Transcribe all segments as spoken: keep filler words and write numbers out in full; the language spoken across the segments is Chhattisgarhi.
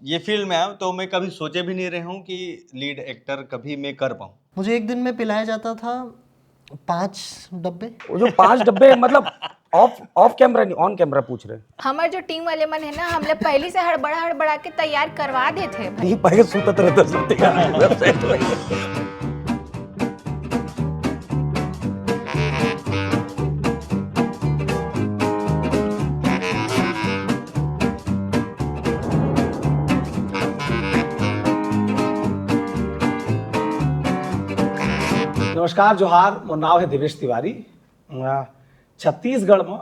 ये फील्ड में आया हूँ तो मैं कभी सोचे भी नहीं रहा हूँ कि लीड एक्टर कभी मैं कर पाऊँ। मुझे एक दिन में पिलाया जाता था पाँच डब्बे। वो जो पांच डब्बे, मतलब, ऑफ ऑफ कैमरा नहीं, ऑन कैमरा पूछ रहे हैं। हमार जो टीम वाले मन है ना, हम लोग पहले से हड़बड़ा हड़बड़ा के तैयार करवा देते हैं भाई। ये पहले सूतत रहता सब तैयार वेबसाइट में। नमस्कार, जोहार, मोर नाव है देवेश तिवारी। अ, छत्तीसगढ़ म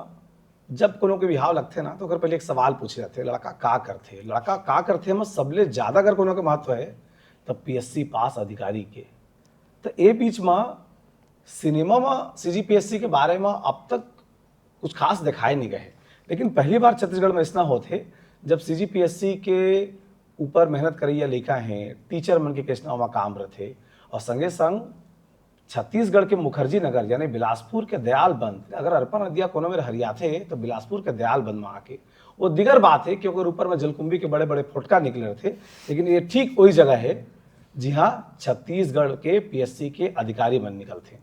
जब कोनो के बिहाव लगथे ना, तो ओकर पहले एक सवाल पूछे जाथे, "लड़का का करथे?" लड़का का करथे म सबले ज्यादा अगर कोनो के महत्व है, तब पीएससी पास अधिकारी के। तो ए बीच म सिनेमा म सीजीपीएससी के बारे म अब तक कुछ खास दिखाए नहीं गए, लेकिन पहली बार छत्तीसगढ़ में ऐसा होथे, जब सीजीपीएससी के ऊपर मेहनत करैया लइका हैं, टीचर मन के कैसना वहाँ काम रथे, और संगे संग छत्तीसगढ़ के मुखर्जी नगर यानी बिलासपुर के दयालबंद, अगर अरपा नदिया कोनो मेर हरियाथे तो बिलासपुर के दयालबंद में आके, वो दिगर बात है कि ओकर ऊपर में जलकुंभी के बड़े बड़े फोटका निकले रहथे, लेकिन ये ठीक वही जगह है जिहाँ छत्तीसगढ़ के पीएससी के अधिकारी मन निकलथे।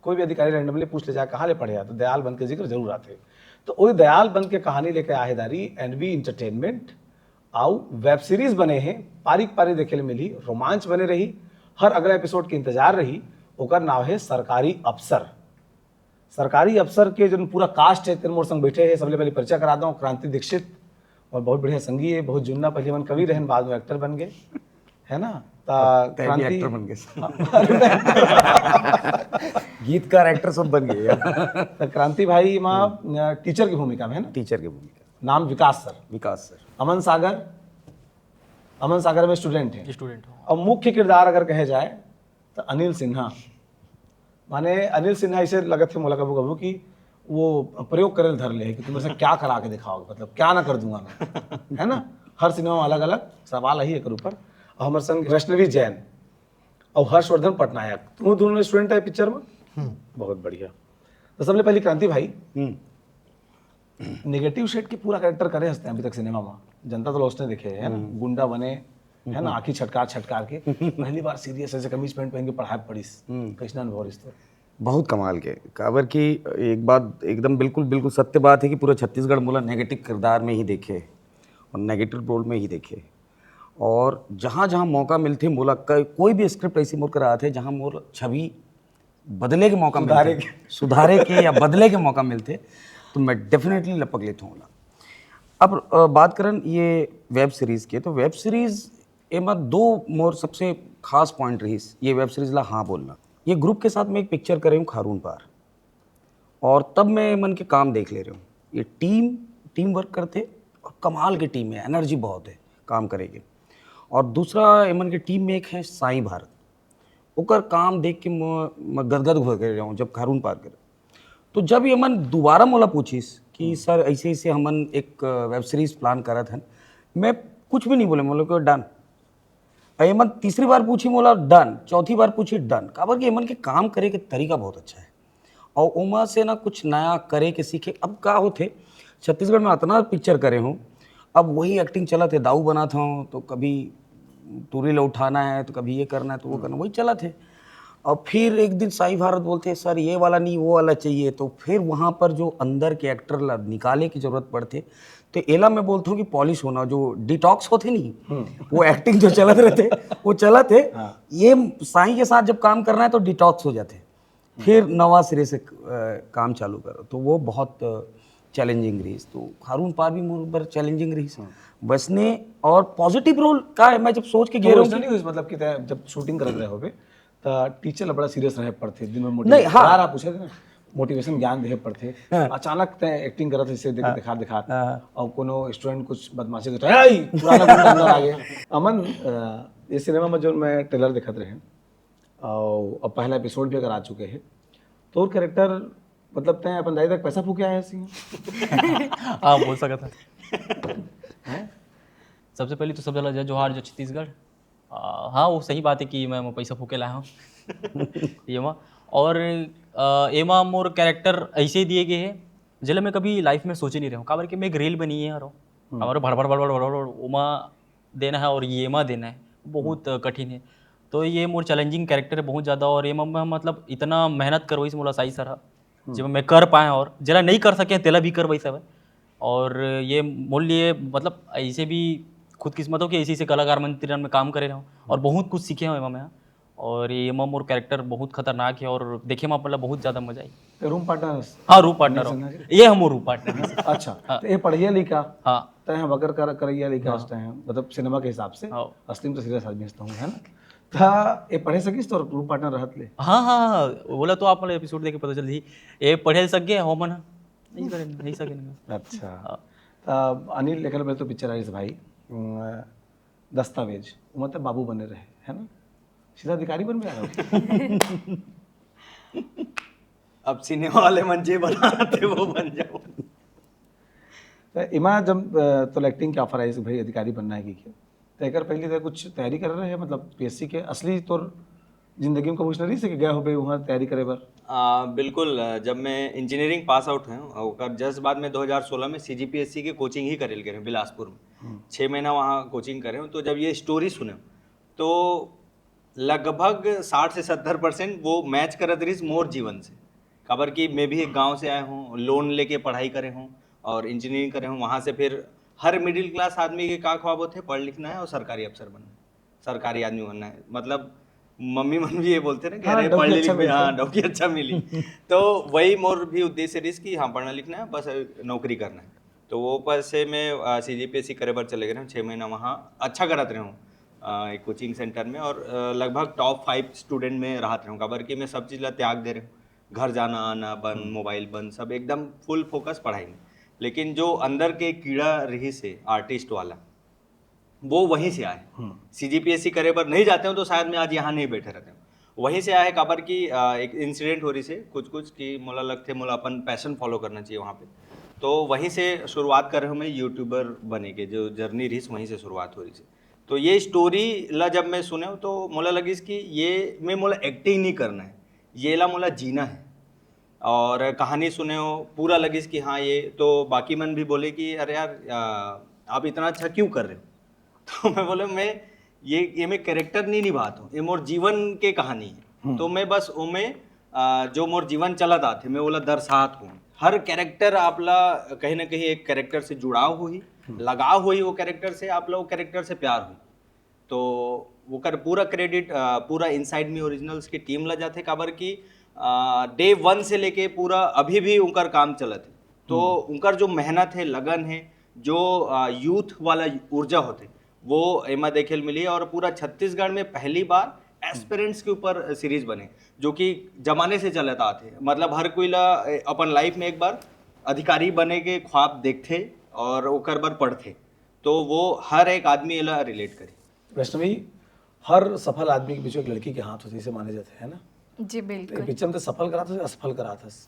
कोई भी अधिकारी रैंडमली पूछ ले जाए कहाँ ले पढ़े आ, तो दयालबंद के जिक्र जरूर आथे। तो वही दयालबंद के कहानी लेके आहे दारी एनवी एंटरटेनमेंट, अउ वेब सीरीज बने हे, पारी के पारी देखे ले मिलही, रोमांच बने रही, हर अगला एपिसोड के इंतजार रही। ओकर नाव है सरकारी अफसर। सरकारी अफसर के जो पूरा कास्ट है, तेन मोर संग बैठे हैं, सबले पहले परिचय करा दो, क्रांति दीक्षित, और बहुत बढ़िया संगी है, बहुत जुन्ना, पहले मन कवि रहन, बाद में एक्टर बन गए, है ना? ता तै भी क्रांति एक्टर बन गए। गीतकार, एक्टर सब बन गए यार। तो क्रांति भाई माँ टीचर की भूमिका में है ना? टीचर की भूमिका। नाम विकास सर। विकास सर। अमन सागर, अमन सागर में स्टूडेंट है। स्टूडेंट हूँ। और मुख्य किरदार अगर कहे जाए तो अनिल सिन्हा, माने अनिल सिन्हा ऐसे लगत है मोला कभू कभू कि वो प्रयोग करे धर ले है कि तुम ऐसा क्या करा के दिखाओगे, मतलब क्या ना कर दूंगा मैं, है ना? हर सिनेमा में अलग अलग सवाल है एक ऊपर। और हमारे संग वैष्णवी जैन और हर्षवर्धन पटनायक, तुम दोनों स्टूडेंट है पिक्चर में। बहुत बढ़िया। तो सबले पहले क्रांति भाई, हम्म। नेगेटिव शेड के पूरा कैरेक्टर करे हंसते हैं अभी तक सिनेमा में, जनता तो लॉस्ट ने देखे है ना, गुंडा बने है ना, आंखी छटकार छटकार के। पहली बार सीरियस ऐसे कमीज पैंट पहन के पढ़ाई पढ़िस, कैसना अनुभव रिस तो? बहुत कमाल के। काबर कि एक बात एकदम बिल्कुल, बिल्कुल सत्य बात है कि पूरा छत्तीसगढ़ मोला नेगेटिव किरदार में ही देखे और नेगेटिव रोल में ही देखे। और जहाँ जहाँ मौका मिलथे मोला, क-, कोई भी स्क्रिप्ट ऐसी मोर करा आथे जहाँ मोर छवि बदले के मौका सुधारे मिलथे, सुधारे के या बदले के मौका मिलथे, तो मैं डेफिनेटली लपक लेता हूँ ओला। अब अ, बात करन ये वेब सीरीज के, तो वेब सीरीज एमा दो मोर सबसे खास पॉइंट रहिस ये वेब सीरीज ला हाँ बोलना। ये ग्रुप के साथ मैं एक पिक्चर करे हूँ खारून पार, और तब मैं मन के काम देख ले रहे हूँ। ये टीम, टीम वर्क करते और कमाल के टीम है, एनर्जी बहुत है काम करे के। और दूसरा एमन के टीम में एक है साईं भारत, ओकर काम देख के म-, मैं गदगद हो गए रहूँ जब खारून पार करे। तो जब ये मन दोबारा मोला पूछिस कि सर ऐसे ऐसे हमन एक वेब सीरीज प्लान करत हन, मैं कुछ भी नहीं बोले, मोला को डन। ये मन तीसरी बार पूछी मोला डन, चौथी बार पूछी डन, काबर कि ये मन के काम करे के तरीका बहुत अच्छा है और ओमा से ना कुछ नया करे के सीखे। अब का होथे, छत्तीसगढ़ में अतना पिक्चर करे हूँ, अब वही एक्टिंग चलत है, दाऊ बनात हूँ तो कभी टूरी ला उठाना है तो कभी ये करना है तो वो करना, वही चलत है। और फिर एक दिन साईं भारत बोलते हैं, सर ये वाला नहीं, वो वाला चाहिए, तो फिर वहाँ पर जो अंदर के एक्टर ला निकाले की जरूरत पड़थे। तो एला मैं बोलता हूँ कि पॉलिश होना, जो डिटॉक्स होते नहीं, वो एक्टिंग जो चलत रहते, वो चलत है। ये साईं के साथ जब काम करना है तो डिटॉक्स हो जाते, फिर नवा सिरे से अ, काम चालू करो, तो वो बहुत चैलेंजिंग रही। तो खारून पार भी मोर ऊपर चैलेंजिंग रही। वैसने और पॉजिटिव रोल का है, मैं जब सोच के गए तो रहूँ वैसा नहीं हुई, मतलब कि तै जब शूटिंग करत रहे होबे, त टीचर ला बड़ा सीरियस रहे पड़थे, दिन में नहीं, हाँ। आप पूछे थे ना, मोटिवेशन ज्ञान देहे पड़थे। अचानक तय एक्टिंग करत इसे देख दिखा दिखा हाँ। और कोनो स्टूडेंट कुछ बदमाशी करता है, "ए, पुराना गुंडा अंदर आ गया।" अमन, अ, ये सिनेमा में जो मैं ट्रेलर देखत रहे और अब पहला एपिसोड भी अगर आ चुके हैं, तो कैरेक्टर, मतलब तय अपन दाई तक पैसा फूके आया है सिंह? हाँ, बोल सकत है। सबसे पहले तो सब ला जय जोहार, जय छत्तीसगढ़। आ, हाँ, वो सही बात है कि मैं, मैं पैसा फूके लाया हूँ। ये मा और आ, एमा मोर कैरेक्टर ऐसे ही दिए गए हैं, जेला मैं कभी लाइफ में सोचे नहीं रहे हूँ, काबर कि मैं एक रील बनी है हरो, हमारे भड़ भड़ भड़ भड़ भड़ भड़, ओमा देना है और ये मा देना है, बहुत कठिन है। तो ये मोर चैलेंजिंग कैरेक्टर है बहुत ज़्यादा, और ये मा मैं, मतलब, इतना मेहनत करवाइस मोला साई सर ह, जेमा मैं कर पाए, और जेला नहीं कर सके तेला भी करवाइस हवय। और ये मोर लिए, मतलब, ऐसे भी खुद किस्मत हो कि ऐसे ऐसे कलाकार मन तीर में काम करे रहूँ और बहुत कुछ सीखे हूँ एमा मैं। और ये एमा मोर कैरेक्टर बहुत खतरनाक है और देखे में मतलब बहुत ज़्यादा मजा आई। Room partner. हाँ, रूम पार्टनर हो। ये हम रूम पार्टनर। अच्छा, तो ये पढ़िया लिखा, हाँ। तय वकर कर करैया लिखा, मतलब सिनेमा के हिसाब से। हाँ। असली में तो सीरियस आदमी हूँ, है ना? था ये पढ़े सकिस तो रूम पार्टनर रहत ले। हाँ हाँ हाँ, बोला तो आप मतलब एपिसोड देख के पता चल दी, ये पढ़े सक गए हो मन, नहीं करे, नहीं सके नहीं। अच्छा। त अनिल, एकर में तो पिक्चर आइस भाई, अम, दस्तावेज, वो मतलब बाबू बने रहे, है ना? सीधा अधिकारी बन में आए हो। अब सिनेमा वाले मन जे बनाते वो बन जाओ। तो इमा जब अ, तो एक्टिंग के ऑफर आइस भाई अधिकारी बनना है कि क्या, तो एकर पहले तो कुछ तैयारी कर रहे हैं, मतलब पीएससी के असली तौर जिंदगी में कमिश्नरी से गए हो वहाँ तैयारी करे बर? आ, बिल्कुल। आ, जब मैं इंजीनियरिंग पास आउट हुआ हूँ, ओकर जस्ट बाद में दो हज़ार सोलह में सीजीपीएससी के कोचिंग ही करे गए रहे बिलासपुर में। छः महीना वहाँ कोचिंग करे हूँ। तो जब ये स्टोरी सुने तो लगभग साठ से सत्तर परसेंट वो मैच करत रहिस मोर जीवन से। काबर कि मैं भी एक गांव से आया हूँ, लोन लेके पढ़ाई करे हूँ और इंजीनियरिंग करे हूँ। वहाँ से फिर हर मिडिल क्लास आदमी के का ख्वाब होते, पढ़ लिखना है और सरकारी अफसर बनना है, सरकारी आदमी बनना है। मतलब मम्मी मन भी ये बोलते ना कि हाँ, अरे डौकी पढ़ लिख अच्छा में, मिलता हाँ है। डौकी अच्छा मिली। तो वही मोर भी उद्देश्य रहिस कि हाँ पढ़ना लिखना है, बस नौकरी करना है। तो वो पर से मैं सीजीपीएससी करे बर चले गए रहूँ, छः महीना वहाँ अच्छा करत रहूँ एक कोचिंग सेंटर में, और अ, लगभग टॉप फाइव स्टूडेंट में रहत रहूँ। काबर कि मैं सब चीज़ ला त्याग दे रहे हूँ, घर जाना आना बंद, मोबाइल बंद, सब एकदम फुल फोकस पढ़ाई में। लेकिन जो अंदर के कीड़ा रहिस हे आर्टिस्ट वाला, वो वहीं से आए। सीजीपीएससी करे बर नहीं जाते हो तो शायद मैं आज यहाँ नहीं बैठे रहते हूँ। वहीं से आए, काबर कि अ, एक इंसिडेंट हो रहिस हे कुछ कुछ कि मोला लगथे मोला अपन पैशन फॉलो करना चाहिए वहाँ पे। तो वहीं से शुरुआत करे हूँ मैं यूट्यूबर बने के, जो जर्नी रहिस वहीं से शुरुआत हो रहिस हे। तो ये स्टोरी ला जब मैं सुने तो मोला लगिस कि ये में मोला एक्टिंग नहीं करना है, ये ला मोला जीना है। और कहानी सुने हो पूरा लगिस कि हाँ ये तो, बाकी मन भी बोले कि अरे यार आ, आप इतना अच्छा क्यों कर रहे हो? तो मैं बोले मैं ये ये मैं कैरेक्टर नहीं निभात हूँ, ये मोर जीवन के कहानी है। तो मैं बस ओमे आ, जो मोर जीवन चलत आथे मैं ओला दर्शात हूँ। हर कैरेक्टर आप ला कहीं ना कहीं एक कैरेक्टर से जुड़ाव होही, लगाव होही वो कैरेक्टर से, आप ला वो कैरेक्टर से प्यार होही। तो ओकर पूरा क्रेडिट पूरा इनसाइड मी ओरिजिनल्स की टीम ला जाथे, काबर कि डे वन से लेके पूरा अभी भी उनकर काम चलत है। तो उनकर जो मेहनत है, लगन है, जो यूथ वाला ऊर्जा होथे, वो एमा देखे ल मिली। और पूरा छत्तीसगढ़ में पहली बार एस्पिरेंट्स के ऊपर सीरीज बने, जो कि जमाने से चलत आत हे। मतलब हर कोई ला ए, अपन लाइफ में एक बार अधिकारी बने के ख्वाब देखथे और ओकर बर पढ़थे, तो वो हर एक आदमी एला रिलेट करी। वैष्णवी, हर सफल आदमी के पीछे एक लड़की के हाथ होथे, इसे माने जाथे, है ना? जी तो बिल्कुल। पिक्चर में तो सफल करात हस, असफल करात हस?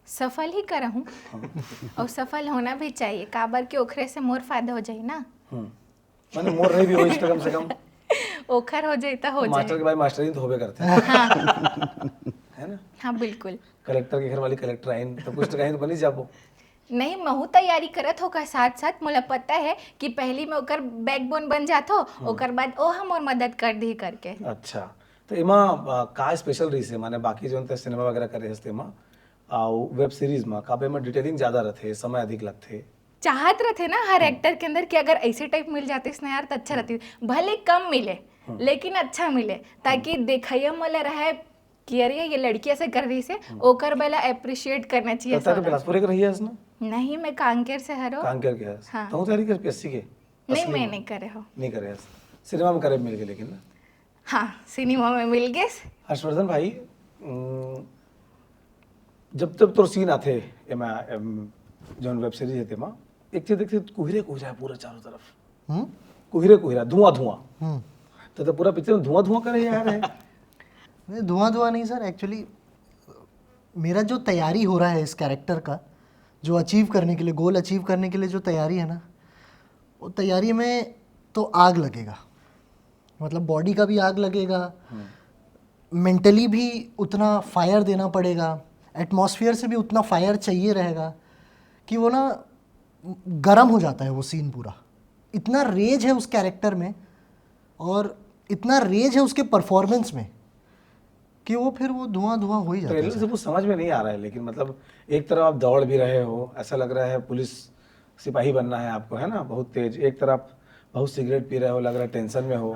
सफल ही करहूँ, और सफल होना भी चाहिए, काबर कि ओखरे से मोर फायदा हो जाए ना। हम्म। माने मोर नहीं भी होइस तो कम से कम ओखर हो जाए तो हो मास्टर जाए। के भाई मास्टर ही तो होबे करते हैं, है ना? हाँ बिल्कुल। कलेक्टर के घर वाली कलेक्टर आइन तो कुछ तो कहीं तो बनी जाबो। नहीं, महू तैयारी करत हो का साथ साथ, मोला पता है कि पहली मैं ओकर बैकबोन बन जात हो, ओकर बाद ओ हमर मदद कर दी करके। अच्छा, तो एमा अ, का स्पेशल रहिस हे, माने बाकी जोन ते सिनेमा वगैरह करे हस तेमा, अउ वेब सीरीज मा का एमा डिटेलिंग ज्यादा रथे, समय अधिक लगथे? चाहत रथे ना हर एक्टर के अंदर कि अगर ऐसे टाइप मिल जातिस ना यार तो अच्छा रहती, भले कम मिले लेकिन अच्छा मिले, ताकि देखैया मोला रहे कि अरे ये लड़की ऐसे कर रही से, ओकर बेला अप्रिशिएट करना चाहिए तो तैं तो सारा। बिलासपुर के रही हस ना? नहीं, मैं कांकेर से हरो। कांकेर के हस? हाँ। तो तैयारी कर पीएससी के? नहीं, असली मैं में? नहीं करे हो। नहीं करे हस। सिनेमा में करे मिल गए लेकिन ना? हाँ, सिनेमा में मिल गए। हर्षवर्धन भाई, उम, जब जब तोर सीन आथे एमा, एम, जौन वेब सीरीज है तेमा, एक चीज देखते कुहरे कुहरा है पूरा चारों तरफ। हम्म? कुहरे कुहरा, धुआं धुआं। हम्म। तो, तो पूरा पिक्चर में धुआं धुआं करे यार है। नहीं, धुआं धुआं नहीं सर, एक्चुअली मेरा जो तैयारी हो रहा है इस कैरेक्टर का, जो अचीव करने के लिए, गोल अचीव करने के लिए जो तैयारी है ना, वो तैयारी में तो आग लगेगा, मतलब बॉडी का भी आग लगेगा, मेंटली भी उतना फायर देना पड़ेगा, एटमॉस्फेयर से भी उतना फायर चाहिए रहेगा कि वो ना गर्म हो जाता है वो सीन पूरा। इतना रेज है उस कैरेक्टर में और इतना रेज है उसके परफॉर्मेंस में कि वो फिर वो धुआं धुआं हो ही जाता ट्रेलर है। से कुछ समझ में नहीं आ रहा है, लेकिन मतलब एक तरफ आप दौड़ भी रहे हो, ऐसा लग रहा है पुलिस सिपाही बनना है आपको, है ना, बहुत तेज। एक तरफ बहुत सिगरेट पी रहे हो, लग रहा है टेंशन में हो,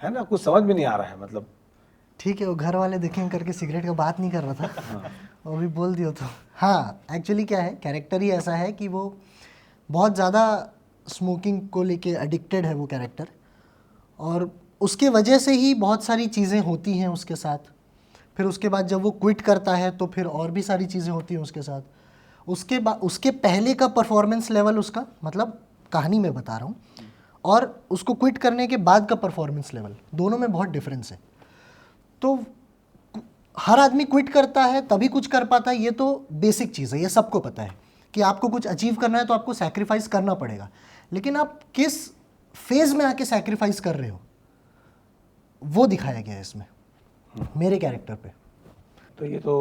है ना, कुछ समझ में नहीं आ रहा है मतलब। ठीक है, वो घर वाले देखेंगे करके सिगरेट का बात नहीं कर रहा था, वो भी बोल दियो तो। हाँ, एक्चुअली क्या है, कैरेक्टर ही ऐसा है कि वो बहुत ज़्यादा स्मोकिंग को लेके एडिक्टेड है वो कैरेक्टर, और उसके वजह से ही बहुत सारी चीज़ें होती हैं उसके साथ। फिर उसके बाद जब वो क्विट करता है तो फिर और भी सारी चीज़ें होती हैं उसके साथ। उसके बाद, उसके पहले का परफॉर्मेंस लेवल उसका, मतलब कहानी में बता रहा हूँ, और उसको क्विट करने के बाद का परफॉर्मेंस लेवल, दोनों में बहुत डिफरेंस है। तो हर आदमी क्विट करता है तभी कुछ कर पाता है, ये तो बेसिक चीज़ है, ये सबको पता है कि आपको कुछ अचीव करना है तो आपको सैक्रिफाइस करना पड़ेगा। लेकिन आप किस फेज में आके सैक्रिफाइस कर रहे हो, वो दिखाया गया है इसमें मेरे कैरेक्टर पे। तो ये तो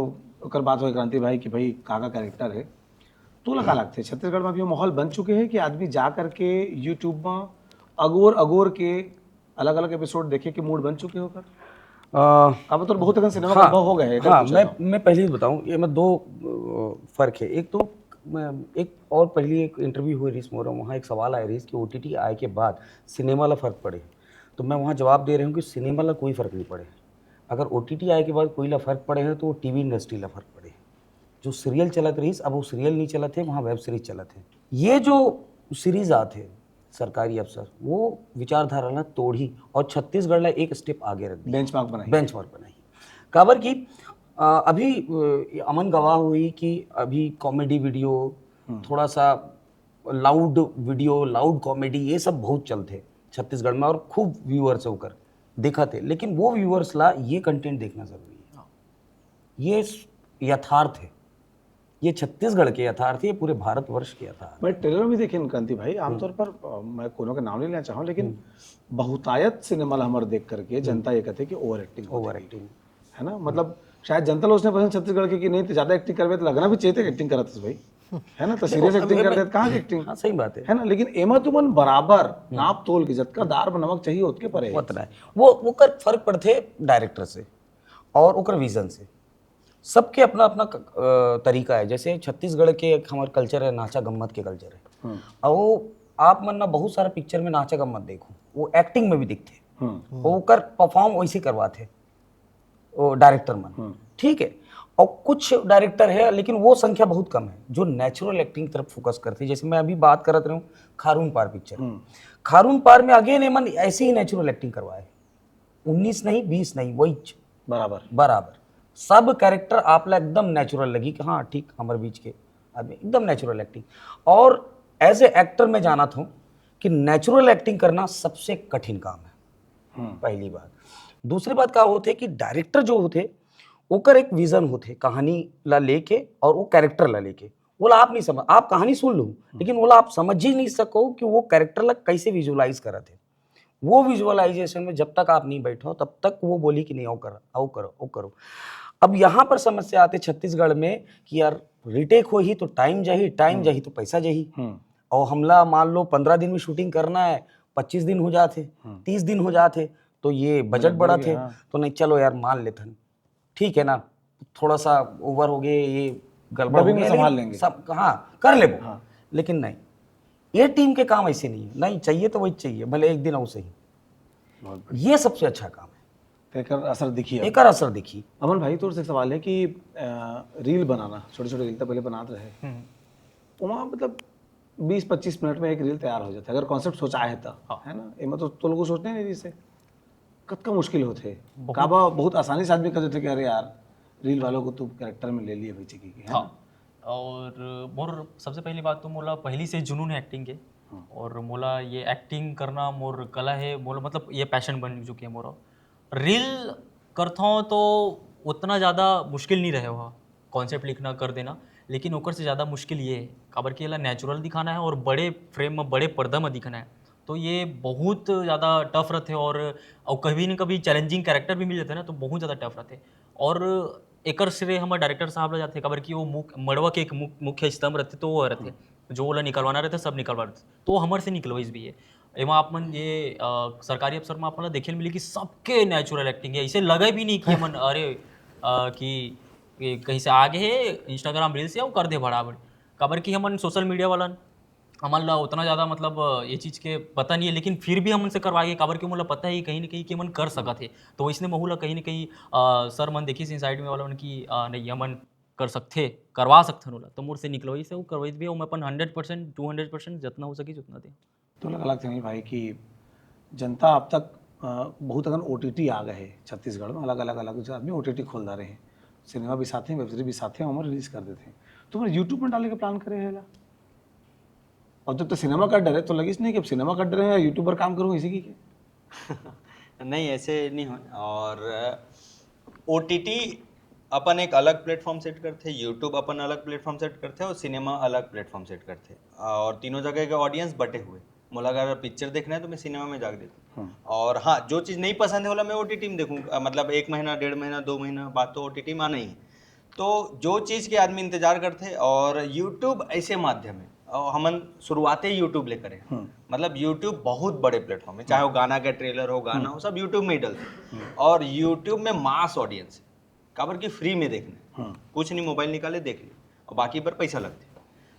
ओकर बात हो क्रांति भाई कि भाई का का कैरेक्टर है। तोला का लगथे, छत्तीसगढ़ में अभी वो माहौल बन चुके हैं कि आदमी जा करके यूट्यूब में अगोर अगोर के अलग अलग एपिसोड देखे के मूड बन चुके हो कर? आ, अब तो बहुत अकन सिनेमा हाँ, अनुभव हो गए हैं, हाँ, कुछ मैं ज्यादा। मैं पहले ही बताऊँ, ये मैं दो अ, फर्क है। एक तो मैं एक और पहली एक इंटरव्यू हुई रिस मोरो, वहाँ एक सवाल आया रिस कि ओटीटी आए के बाद सिनेमा ला फर्क पड़े। तो मैं वहाँ जवाब दे रही हूँ कि सिनेमा ला कोई फर्क नहीं पड़े। अगर ओटीटी आए के बाद कोई ला फर्क पड़े है तो वो टीवी इंडस्ट्री ला फर्क पड़े। जो सीरियल चलत रहीस, अब वो सीरियल नहीं चलत है, वहाँ वेब सीरीज चलत है। ये जो सीरीज आत है सरकारी अफसर, वो विचारधारा ला तोड़ही और छत्तीसगढ़ ला एक स्टेप आगे रख दी, बेंचमार्क बनाई। बेंचमार्क बनाई। काबर कि अ, अभी अ, अमन गवाह हुई कि अभी कॉमेडी वीडियो, थोड़ा सा लाउड वीडियो, लाउड कॉमेडी, ये सब बहुत चलते छत्तीसगढ़ में और खूब व्यूअर्स है ओकर देखा थे, लेकिन वो व्यूअर्स ला ये कंटेंट देखना जरूरी है। ये स- यथार्थ है, ये छत्तीसगढ़ के यथार्थ है, ये पूरे भारतवर्ष के यथार्थ। मैं ट्रेलर में देखे क्रांति भाई, आमतौर पर अ, मैं कोनो का नाम नहीं लेना चाहूँ, लेकिन बहुतायत सिनेमा ला हमर देख करके जनता ये कहते कि ओवर एक्टिंग, ओवर एक्टिंग। है ना, मतलब शायद जनता लोग उसने पसंद छत्तीसगढ़ के कि नहीं तो ज्यादा एक्टिंग करबे तो लगना भी चाहिए कि एक्टिंग करत है भाई, है ना, तो सीरियस एक्टिंग करते हैं, कहाँ की एक्टिंग? हाँ, सही बात है। है ना, लेकिन एमा तुमन बराबर नाप तोल के जतका दार बनावक चाहिए ओतके परे। उतना है। वो ओकर फर्क पड़थे डायरेक्टर से और ओकर विजन से। सबके अपना अपना क- अ, तरीका है। जैसे छत्तीसगढ़ के एक हमार कल्चर है, नाचा गम्मत के कल्चर है। और वो आप मन ना बहुत सारा पिक्चर में नाचा गम्मत देखो, वो एक्टिंग में भी दिखथे। हम्म। वो ओकर परफॉर्म वैसे करवाथे वो डायरेक्टर मन, ठीक है। और कुछ डायरेक्टर है, लेकिन वो संख्या बहुत कम है जो नेचुरल एक्टिंग तरफ फोकस करते। जैसे मैं अभी बात करत रहे हूँ खारून पार पिक्चर, खारून पार में अगेन एमन ऐसे ही नेचुरल एक्टिंग करवाए, उन्नीस नहीं, बीस नहीं, वही बराबर। बराबर। सब कैरेक्टर आप ला एकदम नेचुरल लगी कि हाँ, ठीक, हमारे बीच के आदमी, एकदम नेचुरल एक्टिंग। और एज ए एक्टर मैं जानत हूँ कि नेचुरल एक्टिंग करना सबसे कठिन काम है, पहली बात। दूसरी बात का होथे कि डायरेक्टर जो होथे, ओकर एक विजन होथे कहानी ला लेके और वो कैरेक्टर ला लेके। वो ला आप नहीं समझ, आप कहानी सुन लो, लेकिन वो ला आप समझ ही नहीं सको कि वो कैरेक्टर ला कैसे विजुअलाइज करत है। वो विजुअलाइजेशन में जब तक आप नहीं बैठो, तब तक वो बोली कि नहीं, आओ करो, आओ करो, आओ करो। अब यहाँ पर समस्या आते छत्तीसगढ़ में कि यार, रिटेक हो ही तो टाइम जाही, टाइम जाही तो पैसा जाही। और हमला मान लो पंद्रह दिन में शूटिंग करना है, पच्चीस दिन हो जाते, तीस दिन हो जाते, तो ये बजट बढ़ा थे। तो नहीं, चलो यार, मान लेथन, ठीक है ना, थोड़ा सा ओवर हो गए, ये गड़बड़ हो डबिंग में गया, संभाल लेकिन लेंगे। सब, हाँ, कर लेबो। लेकिन नहीं, ये टीम के काम ऐसे नहीं है। नहीं चाहिए तो वही चाहिए, भले एक दिन और सही। ये सबसे अच्छा काम है। तो एकर असर दिखी अब। एकर असर दिखी। अमन भाई, तोर से एक सवाल है कि अ, रील बनाना, छोटे छोटे रील तो पहले बनात रहे, वहाँ मतलब बीस पच्चीस मिनट में एक रील तैयार हो जाता है, अगर कॉन्सेप्ट सोचा है तो, है ना? एमा तो, तो लोगों सोचने नहीं, जैसे कतका मुश्किल होथे। काबा बहुत आसानी से आदमी कह देथे कि अरे यार, रील वालों को तू कैरेक्टर में ले लिए भाई, चिकी के, है ना? हाँ। और मोर सबसे पहली बात तो मोला पहली से जुनून है एक्टिंग के, और मोला ये एक्टिंग करना मोर कला है, मोला मतलब ये पैशन बन चुके है मोर। रील करथों तो उतना ज़्यादा मुश्किल नहीं रहे हुआ, कॉन्सेप्ट लिखना कर देना, लेकिन ओकर से ज़्यादा मुश्किल ये है, काबर कि एला नेचुरल दिखाना है और बड़े फ्रेम में, बड़े पर्दा में दिखाना है, तो ये बहुत ज़्यादा टफ रहते। और, और कभी ना कभी चैलेंजिंग कैरेक्टर भी मिल जाते हैं ना, तो बहुत ज़्यादा टफ रहते। और एकर श्रेय हमर डायरेक्टर साहब ला जाते, काबर कि वो मुख-, मड़वा के एक मुख-, मुख्य स्तंभ रहते, तो वो रहते, जो ओला निकलवाना रहते, सब निकलवा देते, तो वो हमर से निकलवाइस भी है। एमा आप मन ये अ, सरकारी अफसर में आप मन ला देखे ल मिली कि सबके नेचुरल एक्टिंग है, ऐसे लगे भी नहीं कि हमन अरे अ, कि ये कहीं से आगे है इंस्टाग्राम रील से अउ कर दे बड़ा बड़ी। काबर कि हमन सोशल मीडिया वाला हमन ला उतना ज़्यादा मतलब अ, ये चीज़ के पता नहीं है, लेकिन फिर भी हमन से करवाए, काबर कि मोला पता है कि कहीं ना कहीं कि हमन कर सकत है। तो इसने महू ला कहीं ना कहीं अ, सर मन देखिस साइड में वाला मन कि अ, नहीं, हमन कर सकथे, करवा सकथन ओला, तो मोर से निकलवाइस है, वो करवाइस भी है, मैं अपन hundred percent two hundred percent जितना हो सके उतना दे। तो लगा लगता नहीं भाई कि जनता अब तक अ, बहुत अकन ओ टी टी आ गए हैं छत्तीसगढ़ में, अलग अलग अलग आदमी ओ टी टी खोल डारे हैं, सिनेमा भी साथ हैं, वेब सीरीज भी साथ हैं, हमन रिलीज कर देते हैं। तो हमन यूट्यूब में डाले के प्लान करे है ला। और जब तो सिनेमा कर डरे तो लगिस नहीं कि अब सिनेमा कर डरे हैं, यूट्यूब पर काम करूँ इसी की क्या? नहीं, ऐसे नहीं हो। और ओ टी टी अपन एक अलग प्लेटफॉर्म सेट करथे, यूट्यूब अपन अलग प्लेटफॉर्म सेट करथे और सिनेमा अलग प्लेटफॉर्म सेट करथे, और तीनों जगह के ऑडियंस बटे हुए। मोला अगर पिक्चर देखना है तो मैं सिनेमा में जाके देखूँ। और हाँ, जो चीज़ नहीं पसंद है, बोला, मैं ओ टी टी में देखूँ। अ, मतलब, एक महीना, डेढ़ महीना, दो महीना बाद तो ओ टी टी में आना ही है। तो जो चीज़ के आदमी इंतजार करथे, और यूट्यूब ऐसे माध्यम है, और हमन शुरुआते यूट्यूब ले करे। मतलब, यूट्यूब बहुत बड़े प्लेटफॉर्म है, चाहे वो गाना का ट्रेलर हो, गाना हो, सब यूट्यूब में ही डलथे। और यूट्यूब में मास ऑडियंस है, काबर कि फ्री में देखना है, कुछ नहीं, मोबाइल निकाले, देख लिया, और बाकी पर पैसा लगथे।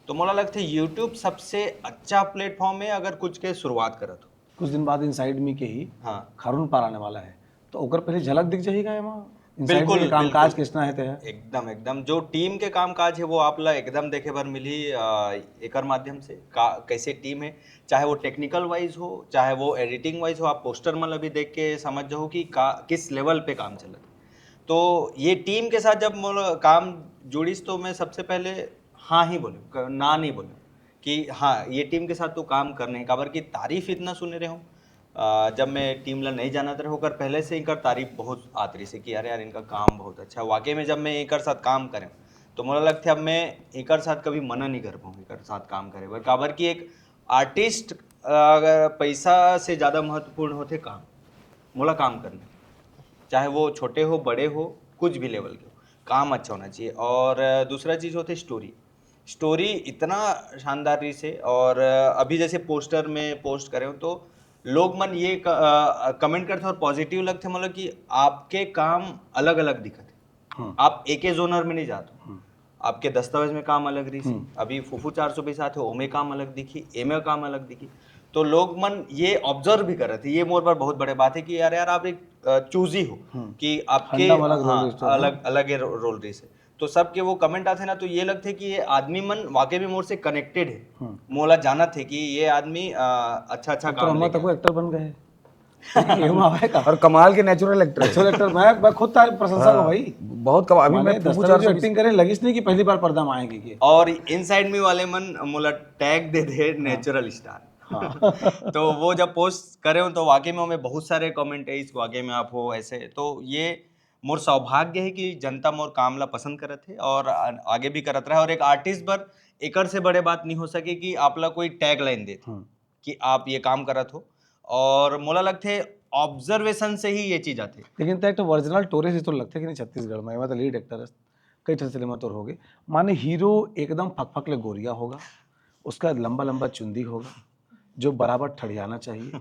तो मोला लगथे यूट्यूब सबसे अच्छा प्लेटफॉर्म है अगर कुछ के शुरुआत करत हो। कुछ दिन बाद इनसाइड मी के ही हाँ। खारून पार आने वाला है, तो ओकर पहले झलक दिख जाही का एमा? इनसाइड मी बिल्कुल, के कामकाज बिल्कुल। कितना है ते है? एकदम, एकदम। जो टीम के कामकाज है, वो आप ला एकदम देखे बर मिली अ, एकर माध्यम से। का, कैसे टीम है, चाहे वो टेक्निकल वाइज हो, चाहे वो एडिटिंग वाइज हो, आप पोस्टर मन ला भी देख के समझ जाओ कि का, किस लेवल पे काम चलत है। तो ये टीम के साथ जब मोला काम जुड़िस, तो मैं सबसे पहले हाँ ही बोले, क-, ना नहीं बोले कि हाँ, ये टीम के साथ तो काम करने है, काबर कि तारीफ इतना सुने रहे हूँ। अ, जब मैं टीम ला नहीं जानत रहे, ओकर पहले से इनकर तारीफ बहुत आत रही से कि अरे यार, इनका काम बहुत अच्छा है। वाकई में जब मैं एकर साथ काम करें, तो मोला लगथे अब मैं एकर साथ कभी मना नहीं कर पाऊँ एकर साथ काम करे बर, काबर कि एक आर्टिस्ट अगर पैसा से ज़्यादा महत्वपूर्ण होथे काम, मोला काम करने, चाहे वो छोटे हो, बड़े हो, कुछ भी लेवल के हो, काम अच्छा होना चाहिए। और दूसरा चीज़ होथे स्टोरी। स्टोरी इतना शानदार रही से, और अभी जैसे पोस्टर में पोस्ट करे हो, तो लोग मन ये कमेंट करथे और पॉजिटिव लगथे, मतलब कि आपके काम अलग अलग दिखत है। आप एके जोनर में नहीं जात हो। आपके दस्तावेज में काम अलग रही से, अभी फूफू चार सौ बीस आथे, ओमे काम अलग दिखी, एमे काम अलग दिखी। तो लोग मन ये ऑब्जर्व भी करत है, ये मोर बर बहुत बड़े बात है कि यार, यार, आप एक चूजी हो कि आपके हंडा में अलग हाँ, रोल रही से, अलग अलग ये रो- रोल रही से। तो सबके वो कमेंट आथे ना, तो ये लगथे कि ये आदमी मन वाकई में मोर से कनेक्टेड है, मोला जानत है कि ये आदमी अ, अच्छा अच्छा तो काम अम्मा लेके तक एक्टर बन गए। ये हुआ है का? और कमाल के नेचुरल एक्टर। नेचुरल एक्टर, मैं मैं खुद तारीफ, प्रशंसा हूँ भाई। बहुत कमाल। अभी मैं मैंने फूफू दस्तावेज चार सौ एक्टिंग करे, लगिस नहीं कि पहली बार पर्दा में आएंगे कि और इनसाइड मी वाले मन मोला टैग दे दे नेचुरल स्टार। तो वो जब पोस्ट करे हो, तो वाकई में हमें बहुत सारे कमेंट है, इस वाकई में आप हो ऐसे। तो ये मोर सौभाग्य है कि जनता मोर काम ला पसंद करत है और आ- आगे भी करत रहे। और एक आर्टिस्ट बर एकर से बड़े बात नहीं हो सके कि आप ला कोई टैग लाइन देत कि आप ये काम करत हो, और मोला लगथे ऑब्जर्वेशन से ही ये चीज आथे। लेकिन तय तो ओरिजिनल टोरे से तो लगथे कि नहीं, छत्तीसगढ़ में मैं तो लीड एक्टर है, कई ठन सिनेमा तोर हो गए, माने हीरो एकदम फकफक ले गोरिया होगा, उसका लंबा लंबा चुंदी होगा जो बराबर ठड़ियाना चाहिए,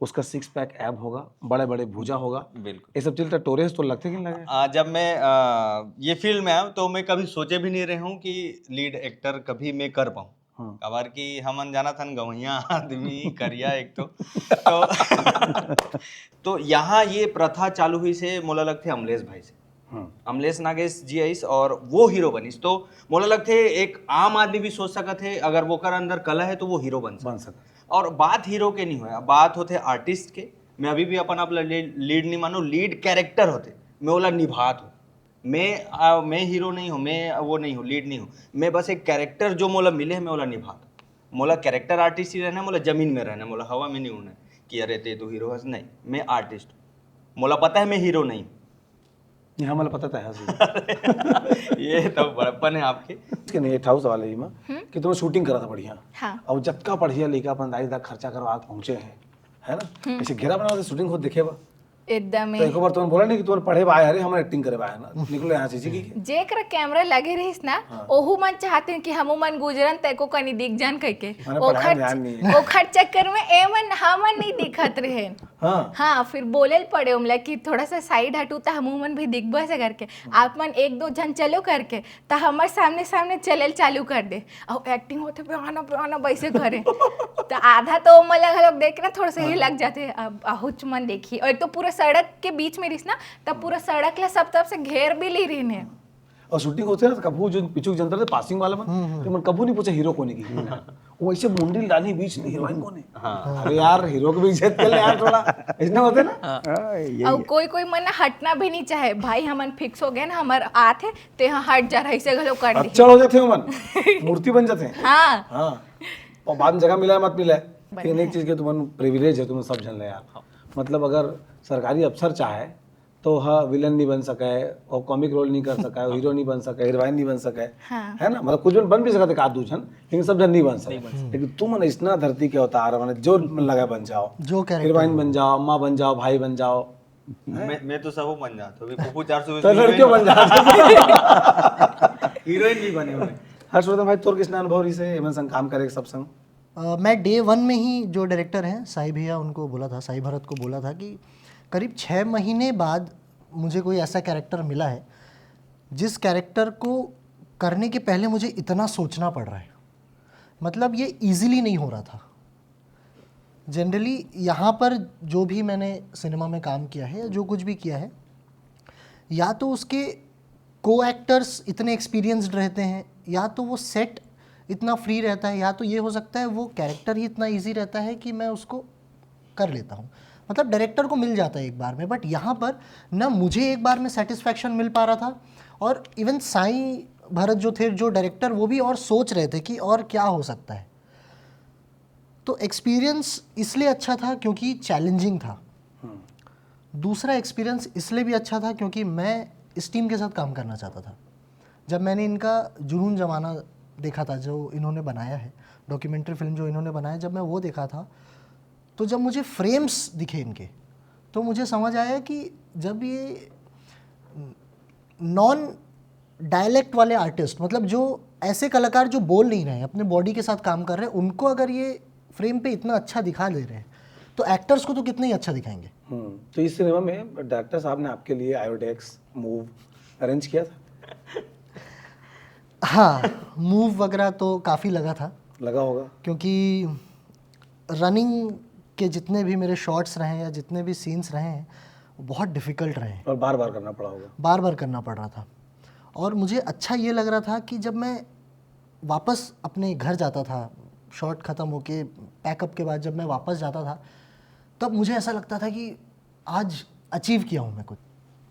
उसका सिक्स पैक एब होगा, बड़े बड़े भुजा होगा। बिल्कुल। ये सब चीज तो टोरे से तो लगथे कि नहीं लगे? आ, जब मैं आ, ये फील्ड में आया, तो मैं कभी सोचे भी नहीं रहे हूँ कि लीड एक्टर कभी मैं कर पाऊँ। हाँ। काबर कि हमन जानत हन, गवैया आदमी, करिया एक तो। तो तो यहाँ ये प्रथा चालू हुई से मोला लगथे अमलेश भाई से। हम्म। अमलेश नागेश जी आइस और वो हीरो बनिस, तो मोला लगथे एक आम आदमी भी सोच सकत है, अगर वो कर अंदर कला है तो वो हीरो बन सकत। बन सकत। और बात हीरो के नहीं होय, बात होथे आर्टिस्ट के। मैं अभी भी अपन आप ला लीड नहीं मानू, लीड कैरेक्टर होथे, मैं ओला निभात हूँ। मैं आ, मैं हीरो नहीं हूँ, मैं वो नहीं हूँ, लीड नहीं हूँ, मैं बस एक कैरेक्टर जो मोला मिले है, मैं ओला निभात हूँ। मोला कैरेक्टर आर्टिस्ट ही रहना है, मोला जमीन में रहना है, मोला हवा में नहीं उड़ना है कि अरे ते तो हीरो हस, नहीं, मैं आर्टिस्ट हूँ। मोला पता है मैं हीरो नहीं हूँ। ये हमला पता था है। ये तो बड़प्पन है आपके। इसके नहीं, ये ठाउस वाले ही में कि तुम शूटिंग करा था बढ़िया। हाँ। और जतका बढ़िया लेके अपन दाई दा खर्चा करवा के पहुंचे हैं, है ना? ऐसे घेरा बना के शूटिंग खुद देखे बा। एकदम तो एक बार तुमन बोला नहीं कि तुमन पढ़े बा आए हरे, हमन एक्टिंग करे बा आए ना, निकलो यहाँ से जी। जेकरा कैमरा लगे रहिस ना, ओहू मन चाहते कि हमू मन गुजरन, तैको कनी दिख जान कह के। माने पढ़ाई में ध्यान नहीं है। ओखर चक्कर में ए मन हमन नहीं दिखत रहे। हाँ। हाँ, फिर बोले ल पड़े उमला कि थोड़ा सा साइड हटू त हमू मन भी दिखबा से करके। आप मन एक दो झन चलो करके, त हमर सामने सामने चले ल चालू कर दे। अउ एक्टिंग होते पे आना पे आना वैसे करे। त आधा तो उमला घलोक देख ना थोड़ा सा ही लग जाते, अब आहुच मन देखी। और एक तो पूरा सड़क के बीच में रहिस ना, तब पूरा सड़क ला सब तरफ से घेर भी ली रहिन हे। और शूटिंग होते ना, तो कभू जो पीछू के जनता थे, पासिंग वाला मन, तो मन कभू नहीं पूछा हीरो कोने की। वो ऐसे मुंडी डाली बीच में, हीरोइन कोने? अरे यार, हीरो के भी इज्जत कर ले यार थोड़ा, ऐसना होते ना। हाँ, यही और कोई कोई मन हटना भी नहीं चाहे, भाई हमन फिक्स हो गए ना, हमर आत हे, ते यहाँ हट जा रहा, इसे घलो कर दे। अच्छा हो जाते हो मन, मूर्ति बन जाते हैं। हाँ। हाँ। और बाद में जगह मिला है, मत मिला है, लेकिन बढ़िया एक चीज के तुमन प्रिविलेज है, तुमन सब झन ले यार। मतलब अगर सरकारी अफसर चाहे तो हा विलन नहीं बन सका है, और कॉमिक रोल नहीं कर सका है, हीरो नहीं बन सका है, हीरोइन नहीं बन सका है, हाँ। है ना? मतलब कुछ जन बन भी सकते का दू झन, लेकिन सब झन नहीं बन सके। लेकिन तुमन ऐसना धरती के अवतार, माने जो मन लगा बन जाओ, जो character हीरोइन बन जाओ, अम्मा बन जाओ, भाई बन जाओ, मैं मैं तो सब बन जाता हूँ, अभी फूफू चार सौ तो लड़कियों बन जाओ। हीरोइन भी बने हुए। हर्षवर्धन भाई, तोर किसना अनुभव रहिस हे एमन संग काम करे के सब संग? अ, मैं डे वन में ही जो डायरेक्टर हैं साई भैया, उनको बोला था, साई भरत को बोला था कि करीब छः महीने बाद मुझे कोई ऐसा कैरेक्टर मिला है जिस कैरेक्टर को करने के पहले मुझे इतना सोचना पड़ रहा है। मतलब ये इजीली नहीं हो रहा था। जनरली यहाँ पर जो भी मैंने सिनेमा में काम किया है या जो कुछ भी किया है, या तो उसके को एक्टर्स इतने एक्सपीरियंस्ड रहते हैं, या तो वो सेट इतना फ्री रहता है, या तो ये हो सकता है वो कैरेक्टर ही इतना इजी रहता है कि मैं उसको कर लेता हूँ। मतलब डायरेक्टर को मिल जाता है एक बार में, बट यहाँ पर ना मुझे एक बार में सेटिस्फैक्शन मिल पा रहा था, और इवन साईं भरत जो थे, जो डायरेक्टर, वो भी और सोच रहे थे कि और क्या हो सकता है। तो एक्सपीरियंस इसलिए अच्छा था क्योंकि चैलेंजिंग था। दूसरा एक्सपीरियंस इसलिए भी अच्छा था क्योंकि मैं इस टीम के साथ काम करना चाहता था। जब मैंने इनका जुनून जमाना देखा था, जो इन्होंने बनाया है, डॉक्यूमेंट्री फिल्म जो इन्होंने बनाया, जब मैं वो देखा था, तो जब मुझे फ्रेम्स दिखे इनके, तो मुझे समझ आया कि जब ये नॉन डायलेक्ट वाले आर्टिस्ट, मतलब जो ऐसे कलाकार जो बोल नहीं रहे हैं, अपने बॉडी के साथ काम कर रहे हैं, उनको अगर ये फ्रेम पे इतना अच्छा दिखा दे रहे हैं, तो एक्टर्स को तो कितना ही अच्छा दिखाएंगे। हम्म, तो इस सिनेमा में डायरेक्टर साहब ने आपके लिए आयोडेक्स, मूव अरेंज किया था? हाँ, मूव वगैरह तो काफ़ी लगा था, लगा होगा। क्योंकि रनिंग के जितने भी मेरे शॉट्स रहे हैं या जितने भी सीन्स रहे हैं, वो बहुत डिफ़िकल्ट रहे हैं, और बार बार करना पड़ा होगा। बार बार करना पड़ रहा था। और मुझे अच्छा ये लग रहा था कि जब मैं वापस अपने घर जाता था, शॉट ख़त्म होके, पैकअप के बाद जब मैं वापस जाता था, तब मुझे ऐसा लगता था कि आज अचीव किया हूँ मैं कुछ।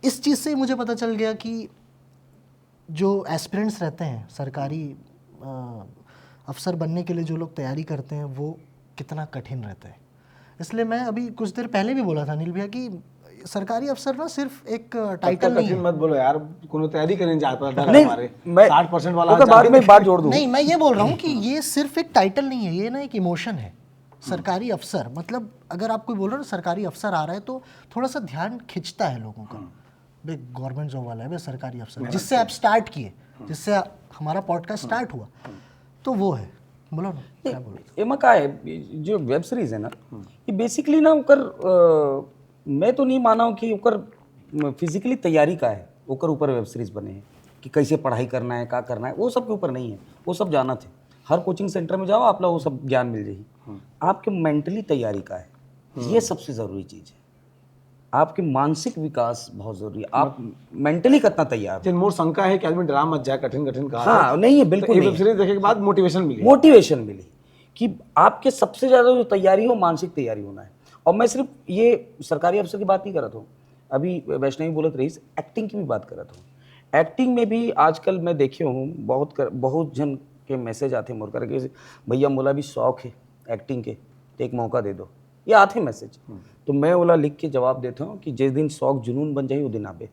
इस चीज़ से ही मुझे पता चल गया कि जो एस्पिरेंट्स रहते हैं सरकारी अ, अफसर बनने के लिए, जो लोग तैयारी करते हैं, वो कितना कठिन रहता है। इसलिए मैं अभी कुछ देर पहले भी बोला था अनिल भैया कि सरकारी अफसर ना सिर्फ एक टाइटल नहीं कठिन है। मत बोलो यार, कोनो तैयारी करने जाता था नहीं, हमारे मैं साठ परसेंट वाला ओकर आज बाद जाके में एक बात जोड़ दूँ। नहीं, मैं ये बोल रहा हूँ कि ये सिर्फ एक टाइटल नहीं है, ये ना एक इमोशन है। सरकारी अफसर, मतलब अगर आप कोई बोल रहे हो ना सरकारी अफसर आ रहा है, तो थोड़ा सा ध्यान खींचता है लोगों का। बे, गवर्नमेंट जॉब वाला है बे, सरकारी अफसर, जिससे आप स्टार्ट किए, जिससे आप, हमारा पॉडकास्ट स्टार्ट हुआ, तो वो है। बोलो ना, क्या बोलो? एमा का है, ये जो वेब सीरीज है ना, ये बेसिकली ना ओकर अ, मैं तो नहीं माना हूँ कि ओकर फिजिकली तैयारी का है, ओकर ऊपर वेब सीरीज बने है कि कैसे पढ़ाई करना है, का करना है, वो सब के ऊपर नहीं है। वो सब जाना थे, हर कोचिंग सेंटर में जाओ, आप लोग वो सब ज्ञान मिल जाही। आपके मेंटली तैयारी का है, ये सबसे जरूरी चीज है। आपके मानसिक विकास बहुत जरूरी है। आप मेंटली कितना तैयार हो? लेकिन मोर शंका है कि आदमी डरा मत जाए, कठिन कठिन का हाँ, नहीं है, बिल्कुल ये नहीं वेब है। सीरीज देखे के बाद मोटिवेशन मिली। मोटिवेशन मिली कि आपके सबसे ज्यादा जो तैयारी हो, मानसिक तैयारी होना है। और मैं सिर्फ ये सरकारी अफसर की बात नहीं करत हूँ, अभी वैष्णवी बोलत रही, एक्टिंग की भी बात करत हूँ। एक्टिंग में भी आजकल मैं देखे हूँ बहुत कर, बहुत जन के मैसेज आते मोर करके, "भैया, मोला भी शौक है एक्टिंग के, तो एक मौका दे दो।" ये आते मैसेज। तो मैं ओला लिख के जवाब देता हूँ कि जिस दिन शौक जुनून बन जाए, वो दिन आबे।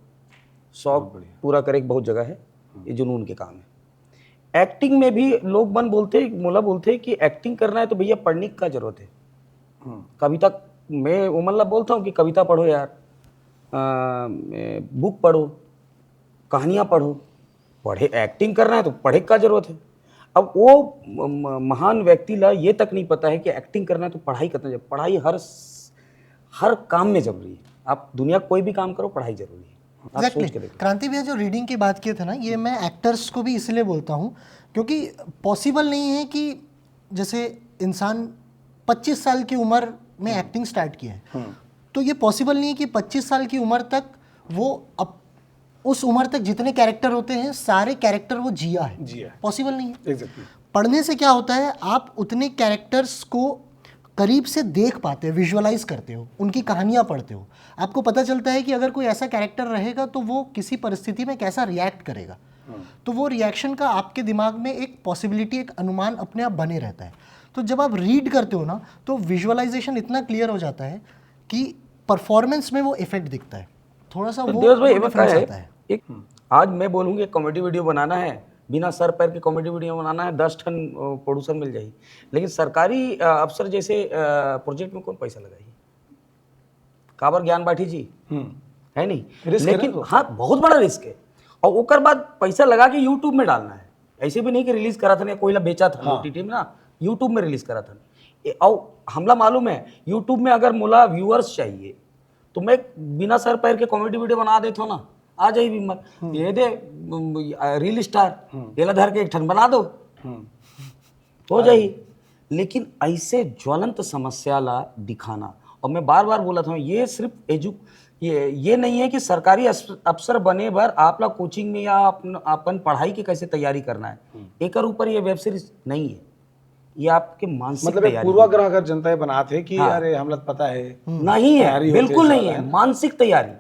शौक पूरा करे के बहुत जगह है, ये जुनून के काम है। एक्टिंग में भी लोग मन बोलते, मोला बोलते कि एक्टिंग करना है तो भैया पढ़ने की का जरूरत है। कविता, मैं ओमन ला बोलता हूँ कि कविता पढ़ो यार, बुक पढ़ो, कहानियाँ पढ़ो। पढ़े, एक्टिंग करना है तो पढ़े का जरूरत है। अब वो म- म- महान व्यक्ति ला ये तक नहीं पता है कि एक्टिंग करना है तो पढ़ाई करना चाहिए। पढ़ाई हर स- हर काम में जरूरी है। आप दुनिया कोई भी काम करो, पढ़ाई जरूरी है। आप एग्जैक्टली सोच के देखो। क्रांति भैया, जो रीडिंग की बात की थी ना, ये मैं एक्टर्स को भी इसलिए बोलता हूँ क्योंकि पॉसिबल नहीं है कि जैसे इंसान पच्चीस साल की उम्र में एक्टिंग स्टार्ट किया है, तो ये पॉसिबल नहीं है कि पच्चीस साल की उम्र तक वो, अब उस उम्र तक जितने कैरेक्टर होते हैं, सारे कैरेक्टर वो जिया है। जिया है। पॉसिबल नहीं है। एग्जैक्टली। पढ़ने से क्या होता है, आप उतने कैरेक्टर्स को करीब से देख पाते हो, विजुअलाइज करते हो, उनकी कहानियाँ पढ़ते हो। आपको पता चलता है कि अगर कोई ऐसा कैरेक्टर रहेगा तो वो किसी परिस्थिति में कैसा रिएक्ट करेगा। तो वो रिएक्शन का आपके दिमाग में एक पॉसिबिलिटी, एक अनुमान अपने आप बने रहता है। तो जब आप रीड करते हो ना, तो विजुअलाइजेशन इतना क्लियर हो जाता है कि परफॉर्मेंस में वो इफेक्ट दिखता है। थोड़ा सा तो वो देवेश भाई, वो ये बात का डिफरेंस है, आता है। एक आज मैं बोलूँ कि कॉमेडी वीडियो बनाना है, बिना सर पैर के कॉमेडी वीडियो बनाना है, दस ठन प्रोड्यूसर मिल जाही। लेकिन सरकारी अ, अफसर जैसे प्रोजेक्ट में कौन पैसा लगाही? काबर ज्ञान बाठी जी, है नहीं? रिस्क है ना लेकिन तो। हाँ, बहुत बड़ा रिस्क है। और ओकर बाद पैसा लगा के यूट्यूब में डालना है। ऐसे भी नहीं कि रिलीज करा था ना, कोई ला बेचा था हाँ। ओटीटी में ना, यूट्यूब में रिलीज करा था। ए, और हमला मालूम है, यूट्यूब में अगर मोला व्यूअर्स चाहिए तो मैं बिना सर पैर के कॉमेडी वीडियो बना देता हूँ ना, आ जाही व्यूअर। ये दे रील स्टार, ये ला धर के एक ठन बना दो, हो जाही। लेकिन ऐसे ज्वलंत समस्या ला दिखाना, और मैं बार बार बोला था, ये सिर्फ एजु ये ये नहीं है कि सरकारी अस- अफसर बने बर आप ला कोचिंग में या अपन अपन पढ़ाई के कैसे तैयारी करना है, एकर ऊपर ये वेब सीरीज नहीं है। ये आपके मानसिक मतलब एक तैयारी पूर्वाग्रह अगर जनता ये बनात है कि हाँ। अरे हमला तो पता है। नहीं है, तैयारी होती बिल्कुल है नहीं ज्यादा, है। है ना? मानसिक तैयारी,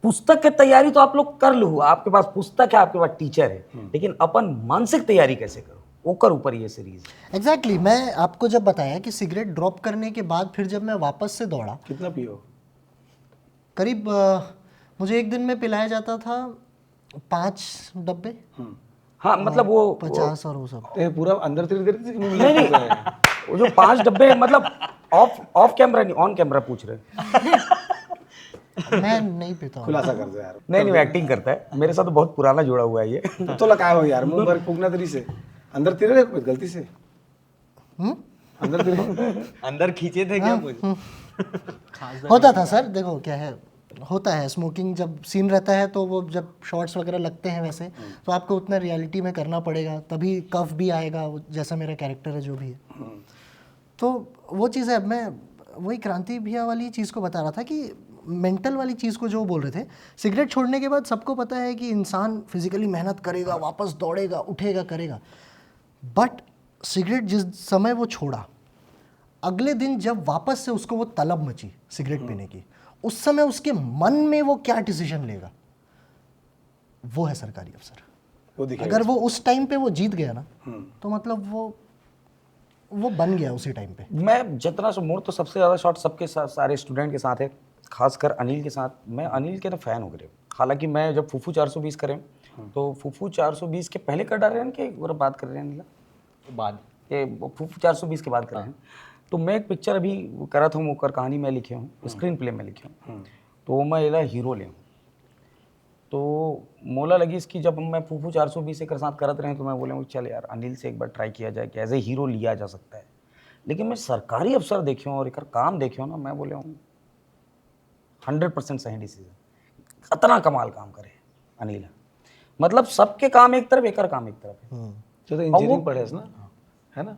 पुस्तक के तैयारी तो आप लोग कर लो, आपके पास पुस्तक है, आपके पास टीचर है, लेकिन अपन मानसिक तैयारी कैसे करो, ओकर ऊपर ये सीरीज है। एग्जैक्टली exactly, मैं आपको जब बताया कि सिगरेट ड्रॉप करने के बाद फिर जब मैं वापस से दौड़ा, कितना पियो? करीब अ, मुझे एक दिन में पिलाया जाता था पाँच डब्बे। हाँ, मतलब वो पचास और वो सब। ए, पूरा अंदर तेरी देर थी कि मुंह में नहीं नहीं, वो जो पांच डब्बे हैं, मतलब ऑफ ऑफ कैमरा नहीं, ऑन कैमरा पूछ रहे हैं। मैं नहीं पीता हूँ। खुलासा कर दो यार। नहीं नहीं, एक्टिंग करता है, मेरे साथ तो बहुत पुराना जुड़ा हुआ है ये। तो लगा हो यार, मुंह भर फूकना तेरी से। अंदर तेरे गलती से। हम्म? अंदर तेरे अंदर खींचे थे क्या कुछ? होता था सर। देखो क्या है, होता है, स्मोकिंग जब सीन रहता है तो वो जब शॉट्स वगैरह लगते हैं वैसे, तो आपको उतना रियलिटी में करना पड़ेगा, तभी कफ भी आएगा, वो जैसा मेरा कैरेक्टर है, जो भी है। तो वो चीज़ है। अब मैं वही क्रांति भैया वाली चीज़ को बता रहा था कि मेंटल वाली चीज़ को जो बोल रहे थे, सिगरेट छोड़ने के बाद सबको पता है कि इंसान फिजिकली मेहनत करेगा, वापस दौड़ेगा, उठेगा, करेगा, बट सिगरेट जिस समय वो छोड़ा, अगले दिन जब वापस से उसको वो तलब मची सिगरेट पीने की, उस समय उसके मन में वो क्या डिसीजन लेगा, वो है सरकारी अफसर। वो दिखेगा। अगर वो उस टाइम पे वो जीत गया ना, तो मतलब वो वो बन गया उसी टाइम पे। मैं जितना सो मोर तो सबसे ज्यादा शॉट सबके साथ, सारे स्टूडेंट के साथ है, खासकर अनिल के साथ। मैं अनिल के ना फैन हो गए। हालांकि मैं जब फूफू चार सौ बीस करें तो फूफू चार सौ बीस के पहले कर डाल रहे हैं कि वो बात कर रहे हैं अनिल? बाद ये फूफू चार सौ बीस के बात कर रहे हैं। तो मैं एक पिक्चर अभी करा था, ओकर कहानी मैं लिखे हूँ, स्क्रीन प्ले में लिखे हूँ। तो मैं एला हीरो ले हूँ। तो मोला लगिस कि जब मैं फूफू चार सौ बीस एकर साथ करत रहे तो मैं बोले हूँ, चल यार, अनिल से एक बार ट्राई किया जाए कि एज ए हीरो लिया जा सकता है। लेकिन मैं सरकारी अफसर देखे हूँ और एकर काम देखे हूँ ना, मैं बोले हूँ हंड्रेड परसेंट सही डिसीजन। इतना कमाल काम करे अनिल। मतलब सबके काम एक तरफ, एकर काम एक तरफ है। तो, तो इंजीनियरिंग पढ़े ना, है ना?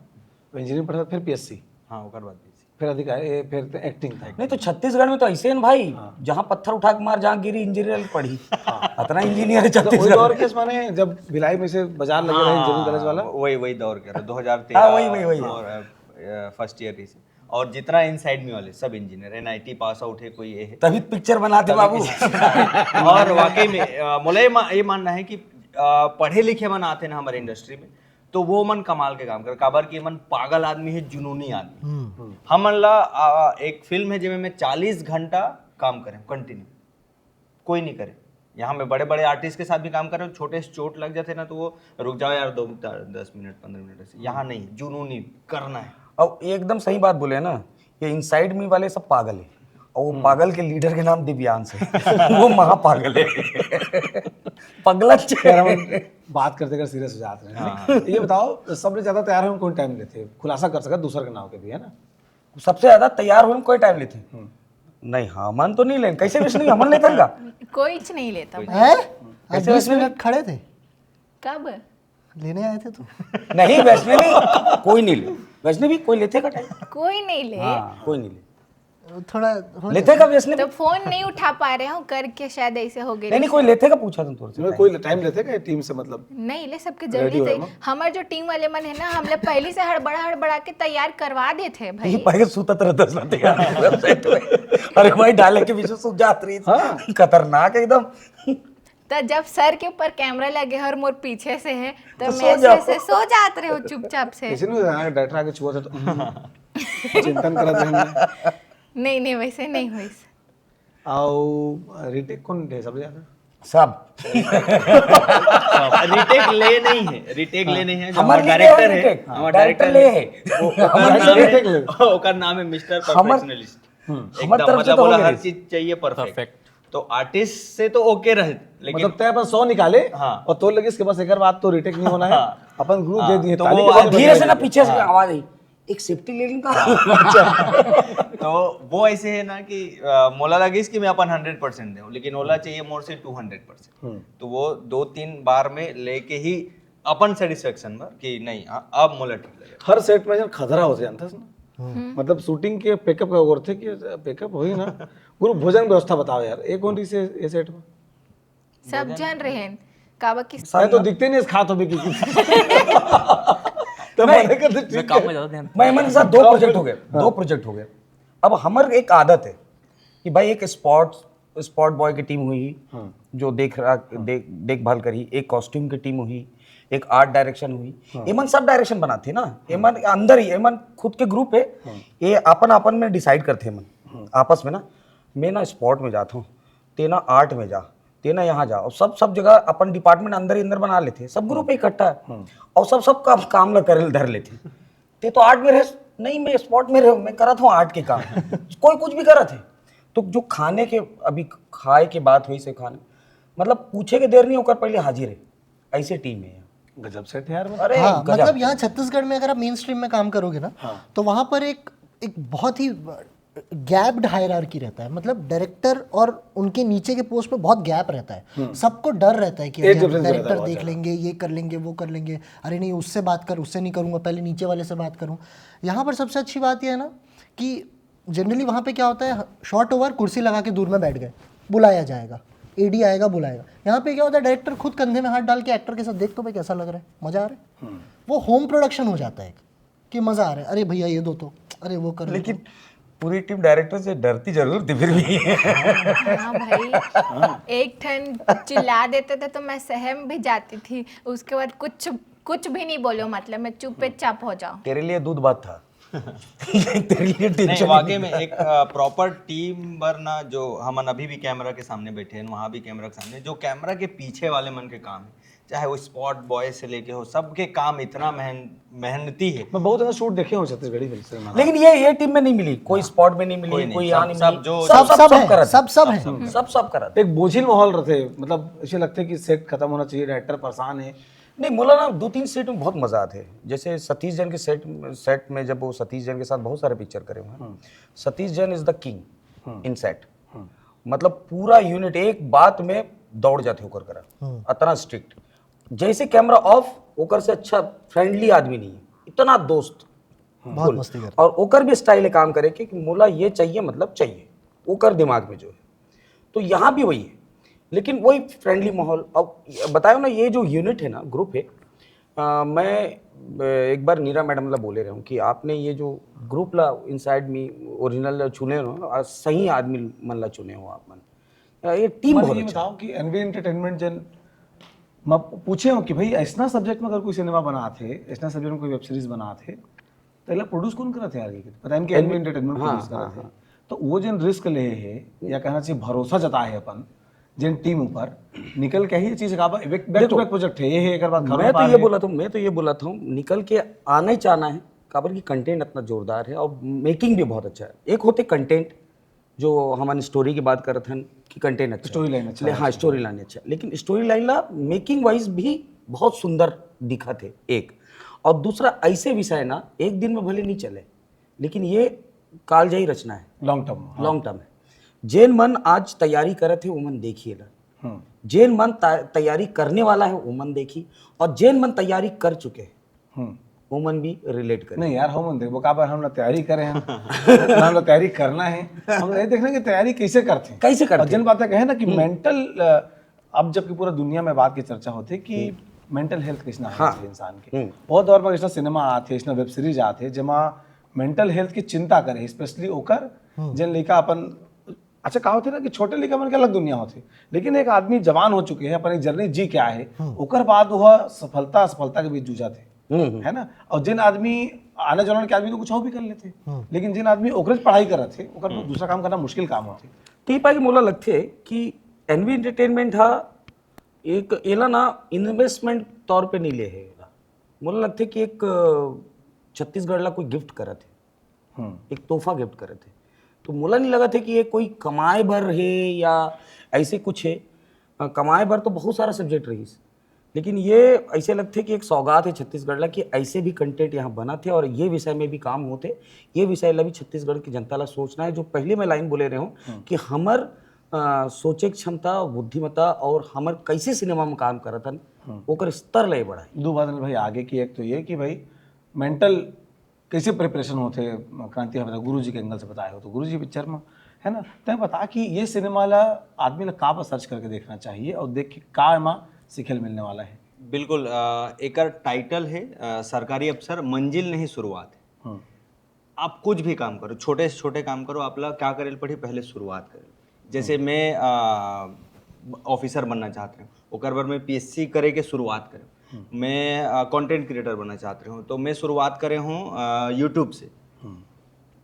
तो इंजीनियरिंग पढ़े फिर पीएससी, हाँ, ओकर बाद पीएससी। फिर अधिकारी, ए, फिर तो एक्टिंग था। नहीं तो छत्तीसगढ़ में तो ऐसे हैं भाई, जहाँ पत्थर उठा के मार, जहाँ गिरी इंजीनियर पढ़ी। इतना इंजीनियर है तो वही छत्तीसगढ़ दौर में। के माने जब भिलाई में से बाजार लगे रहे इंजीनियरिंग कॉलेज वाला। वही वही दौर कह रहे, दो हज़ार तेरह। हाँ, वही, वही, वही। और फर्स्ट ईयर से। और जितना इनसाइड में वाले सब इंजीनियर, एनआईटी पास आउट है कोई, ये है। तभी पिक्चर बनाते बाबू। और वाकई में अ, मोला ये मा- ये मानना है कि अ, पढ़े लिखे मन आते ना हमारे इंडस्ट्री में, तो वो मन कमाल के काम करे, काबर कि मन पागल आदमी है, जुनूनी आदमी। हमन ला अ, एक फिल्म है जिसमें मैं चालीस घंटा काम करें कंटिन्यू, कोई नहीं करे। यहाँ मैं बड़े बड़े आर्टिस्ट के साथ भी काम कर रहे हूँ, छोटे से चोट लग जाते ना तो वो, रुक जाओ यार, दो दस मिनट, पंद्रह मिनट, ऐसे। यहाँ नहीं, जुनूनी करना है। अब एकदम सही बात बोले ना, ये इनसाइड मी वाले सब पागल है। और वो पागल के लीडर के नाम दिव्यांश है। वो महापागल है। पगला यार, हम बात करते कर सीरियस हो जाते हैं। ये बताओ, सबसे ज्यादा तैयार होए में कौन टाइम लेथे? खुलासा कर सकत दूसर के नाम के भी, है ना? सबसे ज्यादा तैयार होए में कोई टाइम लेथे? नहीं, हमन तो नहीं लेन। कैसे वैष्णवी, हमन लेथन का? कोई च नहीं लेता। है? आज बीस मिनट खड़े थे, कब? लेने आए थे तो। नहीं वैष्णवी, कोई नहीं ले। वैष्णवी, कोई लेथे का टाइम? कोई नहीं ले। हाँ, कोई नहीं ले। थोड़ा, थोड़ा लेथे का वैष्णवी? तो फोन नहीं उठा पा रहे हो करके शायद ऐसे हो गए। नहीं नहीं, कोई लेथे का, पूछा तुम तोर से। कोई टाइम लेथे का टीम से, मतलब? नहीं ले, सबके जरूरी चाहिए। हमार जो टीम वाले मन है ना, हमले पहले से हड़बड़ा हड़बड़ा के तैयार करवा देथे ये भाई। पहले सुतत रहता ना तैयार वेबसाइट में। अरे भाई, डाले के पीछे सूत जात रही। खतरनाक एकदम। तो जब सर के ऊपर कैमरा लगे है और मोर पीछे से है, तो तो सो मैं ऐसे जाओ। ऐसे सो जात रहे हो चुपचाप से। किसी ने जाना डायरेक्टर आके छुआ था तो चिंतन करत रहे हमने। नहीं नहीं, वैसे नहीं हुई। आओ, रिटेक कौन दे सबसे ज्यादा? सब। रिटेक ले नहीं है, रिटेक ले नहीं है, जो हमारे हमारा लिए डायरेक्टर है है, रिटेक। हमारा डायरेक्टर डायरेक्टर ले है। है। ओकर नाम डायरेक्टर है, ले। ओकर नाम है मिस्टर हमर- परफेक्शनलिस्ट। हमारे एकदम, तरफ से मतलब तो बोला हो हर गया। चीज चाहिए परफेक्ट। तो आर्टिस्ट से तो ओके रहे, लेकिन मतलब तय अपन सौ निकाले हाँ। और तो लगे इसके पास एक बार बात तो रिटेक नहीं होना है, हाँ। अपन ग्रुप हाँ, दे दिए, तो ताली वो बजा और के धीरे से बजा ना दिए। पीछे से आवाज आई, एक सेफ्टी ले लेने का। तो वो ऐसे है ना कि अ, मोला लगिस कि मैं अपन हंड्रेड परसेंट देहूँ, लेकिन ओला चाहिए मोर से टू हंड्रेड परसेंट। तो वो दो तीन बार में लेके ही अपन सेटिस्फेक्शन बर कि नहीं, हाँ, अब मोला ठीक लगे। हर सेट में जन खतरा हो जानता है ना, मतलब शूटिंग के पेकअप का ओर थे कि पेकअप होई ना, गुरु भोजन व्यवस्था बताओ यार, एक कौन सी ये सेट में? सब जन रहेन, काबर कि मैं तो दिखते नहीं इस खात हो भी की। तो नहीं, मैंने कहा, "ठीक मैं है।" काम में ज्यादा ध्यान मैं मन के साथ दो प्रोजेक्ट हो गए, दो प्रोजेक्ट हो गए। अब हमर एक आदत है कि भाई एक स्पॉट स्पॉट बॉय की टीम हुई, जो देख रहा देख देखभाल करी, एक कॉस्ट्यूम की टीम हुई, एक आर्ट डायरेक्शन हुई। एमन सब डायरेक्शन बनाते ना, एमन अंदर ही एमन खुद के ग्रुप है, ये अपन अपन में डिसाइड करते हैं मन आपस में ना। मैं ना स्पॉट में जाता हूँ, ते ना आर्ट में जा, ते ना यहाँ जा, और सब सब जगह अपन डिपार्टमेंट अंदर ही अंदर बना लेते हैं, सब ग्रुप इकट्ठा है और सब सब काम काम ला करे धर लेते हैं। ते तो आर्ट में रहे, नहीं, मैं स्पॉट में रहूँ, मैं करत हूँ आर्ट के काम। कोई कुछ भी करत है। तो जो खाने के, अभी खाए के बात हुई से खाने, मतलब पूछे के देर नहीं होकर पहले हाजिर है, ऐसे टीम है यहाँ। गजब सेट है यार, मतलब। अरे हाँ, गजब। मतलब यहाँ छत्तीसगढ़ में अगर आप मेन स्ट्रीम में काम करोगे ना, तो वहाँ पर एक एक बहुत ही गैप्ड हायरार्की रहता है। मतलब डायरेक्टर और उनके नीचे के पोस्ट में बहुत गैप रहता है। सबको डर रहता है कि एक अरे, difference रहता है डायरेक्टर बहुत देख ज़्यादा। लेंगे, ये कर लेंगे, वो कर लेंगे, अरे नहीं, उससे बात कर, उससे नहीं करूँगा, पहले नीचे वाले से बात करूँ। यहाँ पर सबसे अच्छी बात यह है ना कि जनरली वहाँ पे क्या होता है, शॉट ओवर, कुर्सी लगा के दूर में बैठ गए, बुलाया जाएगा, एडी आएगा, बुलाएगा। यहाँ पे क्या होता है, डायरेक्टर खुद कंधे में हाथ डाल के एक्टर के साथ, "देख तो भाई, कैसा लग रहा है, मजा आ रहा है।" वो होम प्रोडक्शन हो जाता है कि मजा आ रहा है, "अरे भैया, ये दो तो, अरे वो कर लो।" लेकिन पूरी टीम डायरेक्टर से डरती जरूर थी फिर भी। हाँ भाई, एक ठन चिल्ला देते थे तो मैं सहम भी जाती थी। उसके बाद कुछ कुछ भी नहीं बोलो, मतलब मैं चुप पे चाप हो जाऊँ। तेरे लिए दूध भात था। तेरे लिए नहीं, टेंशन वाकई में एक प्रॉपर टीम बर ना, जो हमन अभी भी कैमरा के सामने बैठे हैं, वहाँ भी कैमरा के सामने, जो कैमरा के पीछे वाले मन के काम है, चाहे वो स्पॉट बॉय से लेके हो, सबके काम इतना मेहन मेहनती है। मैं बहुत ज्यादा शूट देखे हूँ छत्तीसगढ़ी फिल्म सिनेमा। लेकिन ये ये टीम में नहीं मिली, कोई स्पॉट में नहीं मिली, कोई नहीं, कोई सब- यहाँ नहीं सब मिली। जो- सब सब सब सब सब है, करत सब सब है। सब सब करत। एक बोझिल माहौल रहते, मतलब ऐसे लगते कि सेट खत्म होना चाहिए, डायरेक्टर परेशान है। नहीं, मोला ना दो तीन सेट में बहुत मजा आते हैं। जैसे सतीश जैन के सेट सेट में, जब वो सतीश जैन के साथ बहुत सारे पिक्चर करे हुए हैं, Satish Jain is the king in set। मतलब पूरा यूनिट एक बात में दौड़ जाते होकर करा, अतना स्ट्रिक्ट। जैसे कैमरा ऑफ, ओकर से अच्छा फ्रेंडली आदमी नहीं है, इतना दोस्त। बहुत मस्ती कर। और ओकर भी स्टाइल है काम करे कि मोला ये चाहिए, मतलब चाहिए, ओकर दिमाग में जो है। तो यहाँ भी वही है, लेकिन वही फ्रेंडली माहौल। अब बतायो ना, ये जो यूनिट है ना, ग्रुप है, अ, मैं अ, एक बार नीरा मैडम ला बोले रहे हूँ कि आपने ये जो ग्रुप ला इनसाइड मी ओरिजिनल चुने हो, अ, सही आदमी मन ला चुने हो आप मन। अ, ये टीम मैं बहुत ये अच्छा है। बताओ कि एनवी एंटरटेनमेंट जन मैं पूछे हूँ कि भाई ऐसा सब्जेक्ट में अगर कोई सिनेमा बनात है, ऐसा सब्जेक्ट में कोई वेब सीरीज बनात है, तो एला प्रोड्यूस कौन करत है यार? ये पता नहीं कि एनवी एंटरटेनमेंट हाँ, प्रोड्यूस करत हाँ, है। तो वो जन रिस्क ले है या कहना चाहिए भरोसा जताए है अपन जन टीम ऊपर, निकल के ही ये चीज का बैक टू देखो, बैक प्रोजेक्ट है, ये है एक बार मैं तो ये बोला था, मैं तो ये बोला था, निकल के आना ही चाहना है, काबर की कंटेंट इतना जोरदार है और मेकिंग भी बहुत अच्छा है। एक होते कंटेंट, जो हमन स्टोरी की बात करत हन कि कंटेंट अच्छा, स्टोरी लाइन अच्छा ले, हाँ, स्टोरी लाइन अच्छा, लेकिन स्टोरी लाइन ला मेकिंग वाइज भी बहुत सुंदर दिखत हे एक। और दूसरा, ऐसे विषय ना एक दिन में भले नहीं चले, लेकिन ये कालजयी रचना है, लॉन्ग टर्म। लॉन्ग टर्म है। जेन मन आज तैयारी करत हे, ओमन देखिए ला। हम्म। जेन मन ता- तैयारी करने वाला है, ओमन देखी, और जेन मन तैयारी कर चुके हैं, हम्म। ओमन भी रिलेट करें। नहीं यार, हम देखो, काबर हम ना तैयारी करे हैं, ना हम लोग तैयारी करना है। हम ये देखना कि तैयारी कैसे करते हैं। कैसे करते और जिन हैं? बातें कहे ना कि मेंटल, अब जबकि पूरा दुनिया में बात की चर्चा होती है कि मेंटल हेल्थ किसना है हाँ। इंसान के। हम्म। बहुत दौर में किसना सिनेमा आते, इसना वेब सीरीज आते, जेमा मेंटल हेल्थ की चिंता करे, स्पेशली ओकर जिन लइका अपन, अच्छा, कहा होते ना कि छोटे लइका मन के अलग दुनिया होते, लेकिन एक आदमी जवान हो चुके हैं, अपन एक जर्नी जी के आए हैं, ओकर बाद वह सफलता असफलता के बीच जूझाते, हम्म, हम्म। है ना? और जिन आदमी आने जवान के आदमी तो कुछ और भी कर लेते, लेकिन जिन आदमी ओकरे पढ़ाई करत थे, ओकर दूसरा काम करना मुश्किल काम होते। तो ये पाके मोला लगथे कि एनवी एंटरटेनमेंट हा एक एला ना इन्वेस्टमेंट तौर पे नहीं ले हे एला। मोला लगथे कि एक अ, छत्तीसगढ़ ला कोई गिफ्ट करत हे, हम्म। एक तोहफा गिफ्ट करत हे। तो मोला नहीं लगत हे कि ये कोई कमाए बर हे या ऐसे कुछ हे। अ, कमाए बर तो बहुत सारा सब्जेक्ट रहीस, लेकिन ये ऐसे लगथे कि एक सौगात है छत्तीसगढ़ ला कि ऐसे भी कंटेंट यहाँ बनत हे और ये विषय में भी काम होथे। ये विषय ला भी छत्तीसगढ़ की जनता ला सोचना है। जो पहले मैं लाइन बोले रहे हूँ कि हमर अ, सोचे के क्षमता, बुद्धिमत्ता और हमर कैसे सिनेमा में काम करत हन, ओकर स्तर ले बढ़ाई। दो बात अनिल भाई आगे की, एक तो ये कि भाई मेंटल कैसे प्रिपरेशन होते, क्रांति, हम गुरु जी के एंगल से बताए हो तो गुरु जी पिक्चर में, है ना? तय बता कि ये सिनेमा ला आदमी ला का सर्च करके देखना चाहिए और देख के का एमा सीखे ल मिलने वाला है। बिल्कुल। अ, एकर टाइटल है अ, सरकारी अफसर, मंजिल नहीं शुरुआत है। हम्म। आप कुछ भी काम करो, छोटे से छोटे काम करो, आप ला क्या करे ल पड़ी, पहले शुरुआत करे। जैसे मैं अ, ऑफिसर बनना चाहत रहे हूँ, ओकर बर मैं पीएससी करे के शुरुआत करे हूँ। मैं कंटेंट क्रिएटर बनना चाहत रहे हूँ, तो मैं शुरुआत करे हूँ यूट्यूब से।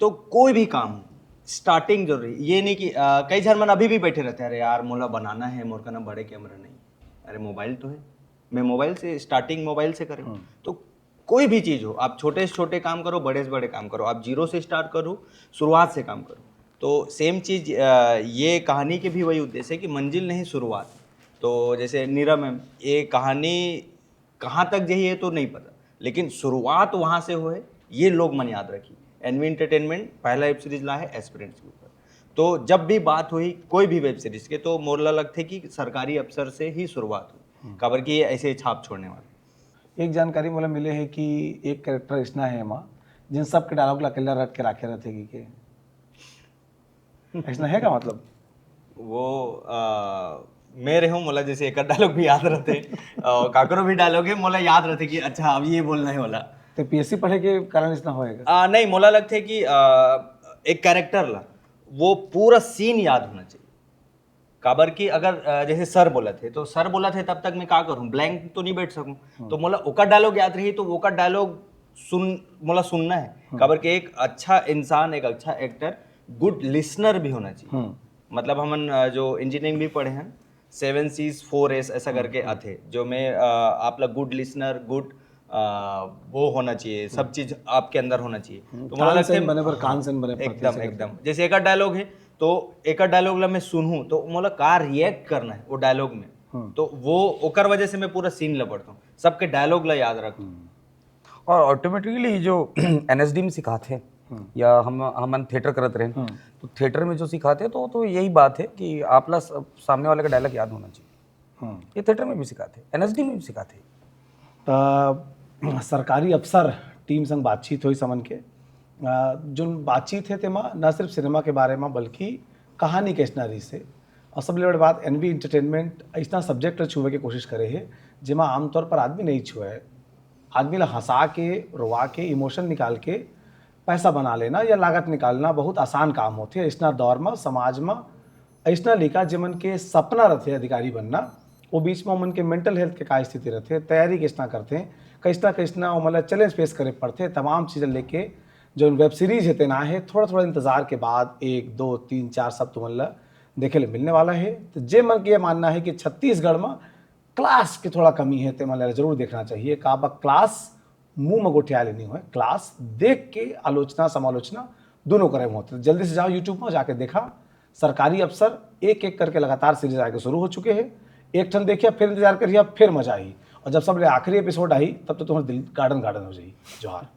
तो कोई भी काम हो, स्टार्टिंग जरूरी। ये नहीं कि अ, कई झन मन अभी भी बैठे रहते हैं, अरे यार, मोला बनाना है, मोर कना बड़े कैमरा नहीं। अरे, मोबाइल तो है, मैं मोबाइल से, स्टार्टिंग मोबाइल से करे हूँ। तो कोई भी चीज़ हो, आप छोटे से छोटे काम करो, बड़े से बड़े काम करो, आप जीरो से स्टार्ट करो, शुरुआत से काम करो। तो सेम चीज़, अ, ये कहानी के भी वही उद्देश्य है कि मंजिल नहीं, शुरुआत। तो जैसे नीरा मैम, ये कहानी कहाँ तक जाही, ये तो नहीं पता, लेकिन शुरुआत वहाँ से होए, ये लोग मन याद रखी। एनवी एंटरटेनमेंट पहला वेब सीरीज ला है एस्पिरेंट्स के ऊपर। तो जब भी बात हुई कोई भी वेब सीरीज के, तो मोर ला लगथे कि सरकारी अफसर से ही शुरुआत हुई, काबर कि ये ऐसे छाप छोड़ने वाले। एक जानकारी मोला मिले है कि एक कैरेक्टर इसना है एमा, जिन सबके डायलॉग ला अकेला रट के राखे रहथे कि के। इसना है का मतलब? वो अ, मैं रहूं, मोला जैसे एक डायलॉग भी याद रहथे, अ, काकरो भी डायलॉग है, मोला याद रहथे कि अच्छा, अब ये बोलना है वाला। तो पीएससी पढ़े के कारण इसना होएगा? आ, नहीं, मोला लगथे कि आ, एक कैरेक्टर ला वो पूरा सीन याद होना चाहिए। काबर कि अगर अ, जैसे सर बोलत हे, तो सर बोलत हे, तब तक मैं का करूँ, ब्लैंक तो नहीं बैठ सकूँ। तो मोला ओकर डायलॉग याद रही, तो ओकर डायलॉग सुन, मोला सुनना है। काबर कि एक अच्छा इंसान, एक अच्छा एक्टर गुड लिसनर भी होना चाहिए। हम्म। मतलब हमन अ, जो इंजीनियरिंग भी पढ़े हैं, सेवन सीज फोर एस ऐसा करके आथे, जो मैं अ, आप ला गुड लिसनर, गुड वो होना चाहिए, सब चीज आपके अंदर होना चाहिए। तो मोला कान लगता से है बने पर कान से बने पड़थे एकदम ऐसे करके। एकदम, जैसे एक डायलॉग है, तो एक डायलॉग ला मैं सुनूं, तो मोला का रिएक्ट करना है वो डायलॉग में, तो वो ओकर वजह से मैं पूरा सीन ला पढ़ता हूँ, सबके डायलॉग ला याद रखता हूँ। और ऑटोमेटिकली जो एनएसडी में सिखाथे या हम हमन थिएटर करत रहे, तो थिएटर में जो सिखाथे, तो तो यही बात है कि आप ला स- सामने वाले का डायलॉग याद होना चाहिए। हम्म। ये थिएटर में भी सिखाथे, एनएसडी में भी सिखाथे। त सरकारी अफसर टीम संग बातचीत होइस हमन के। अ, जोन बातचीत हे तेमा न सिर्फ सिनेमा के बारे म बल्कि कहानी के इसना रहिस हे। और सबले बड़े बात, एनवी एंटरटेनमेंट अइसना सब्जेक्ट ल छुए के कोशिश करे हे जेमा आमतौर पर आदमी नहीं छुए। आदमी ला हंसा के, रोवा के, इमोशन निकाल के पैसा बना लेना या लागत निकालना बहुत आसान काम होथे। अइसना दौर म समाज म अइसना लइका जेमन के सपना रथे अधिकारी बनना, वो बीच म ओमन के मेंटल हेल्थ के का स्थिति रथे, तैयारी कइसना करथे, कइसना कइसना ओमन ला चैलेंज फेस करे पड़थे, तमाम चीज लेके जो वेब सीरीज हे तेना हे, थोड़ा थोड़ा इंतजार के बाद एक, दो, तीन, चार सब तुमन ला देखे ले मिलने वाला हे। तो जे मन के ये मानना हे कि छत्तीसगढ़ म क्लास के थोड़ा कमी हे, ते मन ला जरूर देखना चाहिए। काबर क्लास मुंह म गोठिया ले नहीं होय, क्लास देख के आलोचना समालोचना दोनों करे होते। जल्दी से जाओ YouTube में जाके देखा, सरकारी अफसर एक एक करके लगातार सीरीज आके शुरू हो चुके हैं। एक ठन देखिया, फिर इंतजार करिया, फिर मजा आई। और जब सबले आखिरी एपिसोड आई, तब तो तुम्हारा दिल गार्डन गार्डन हो जाई। जोहार।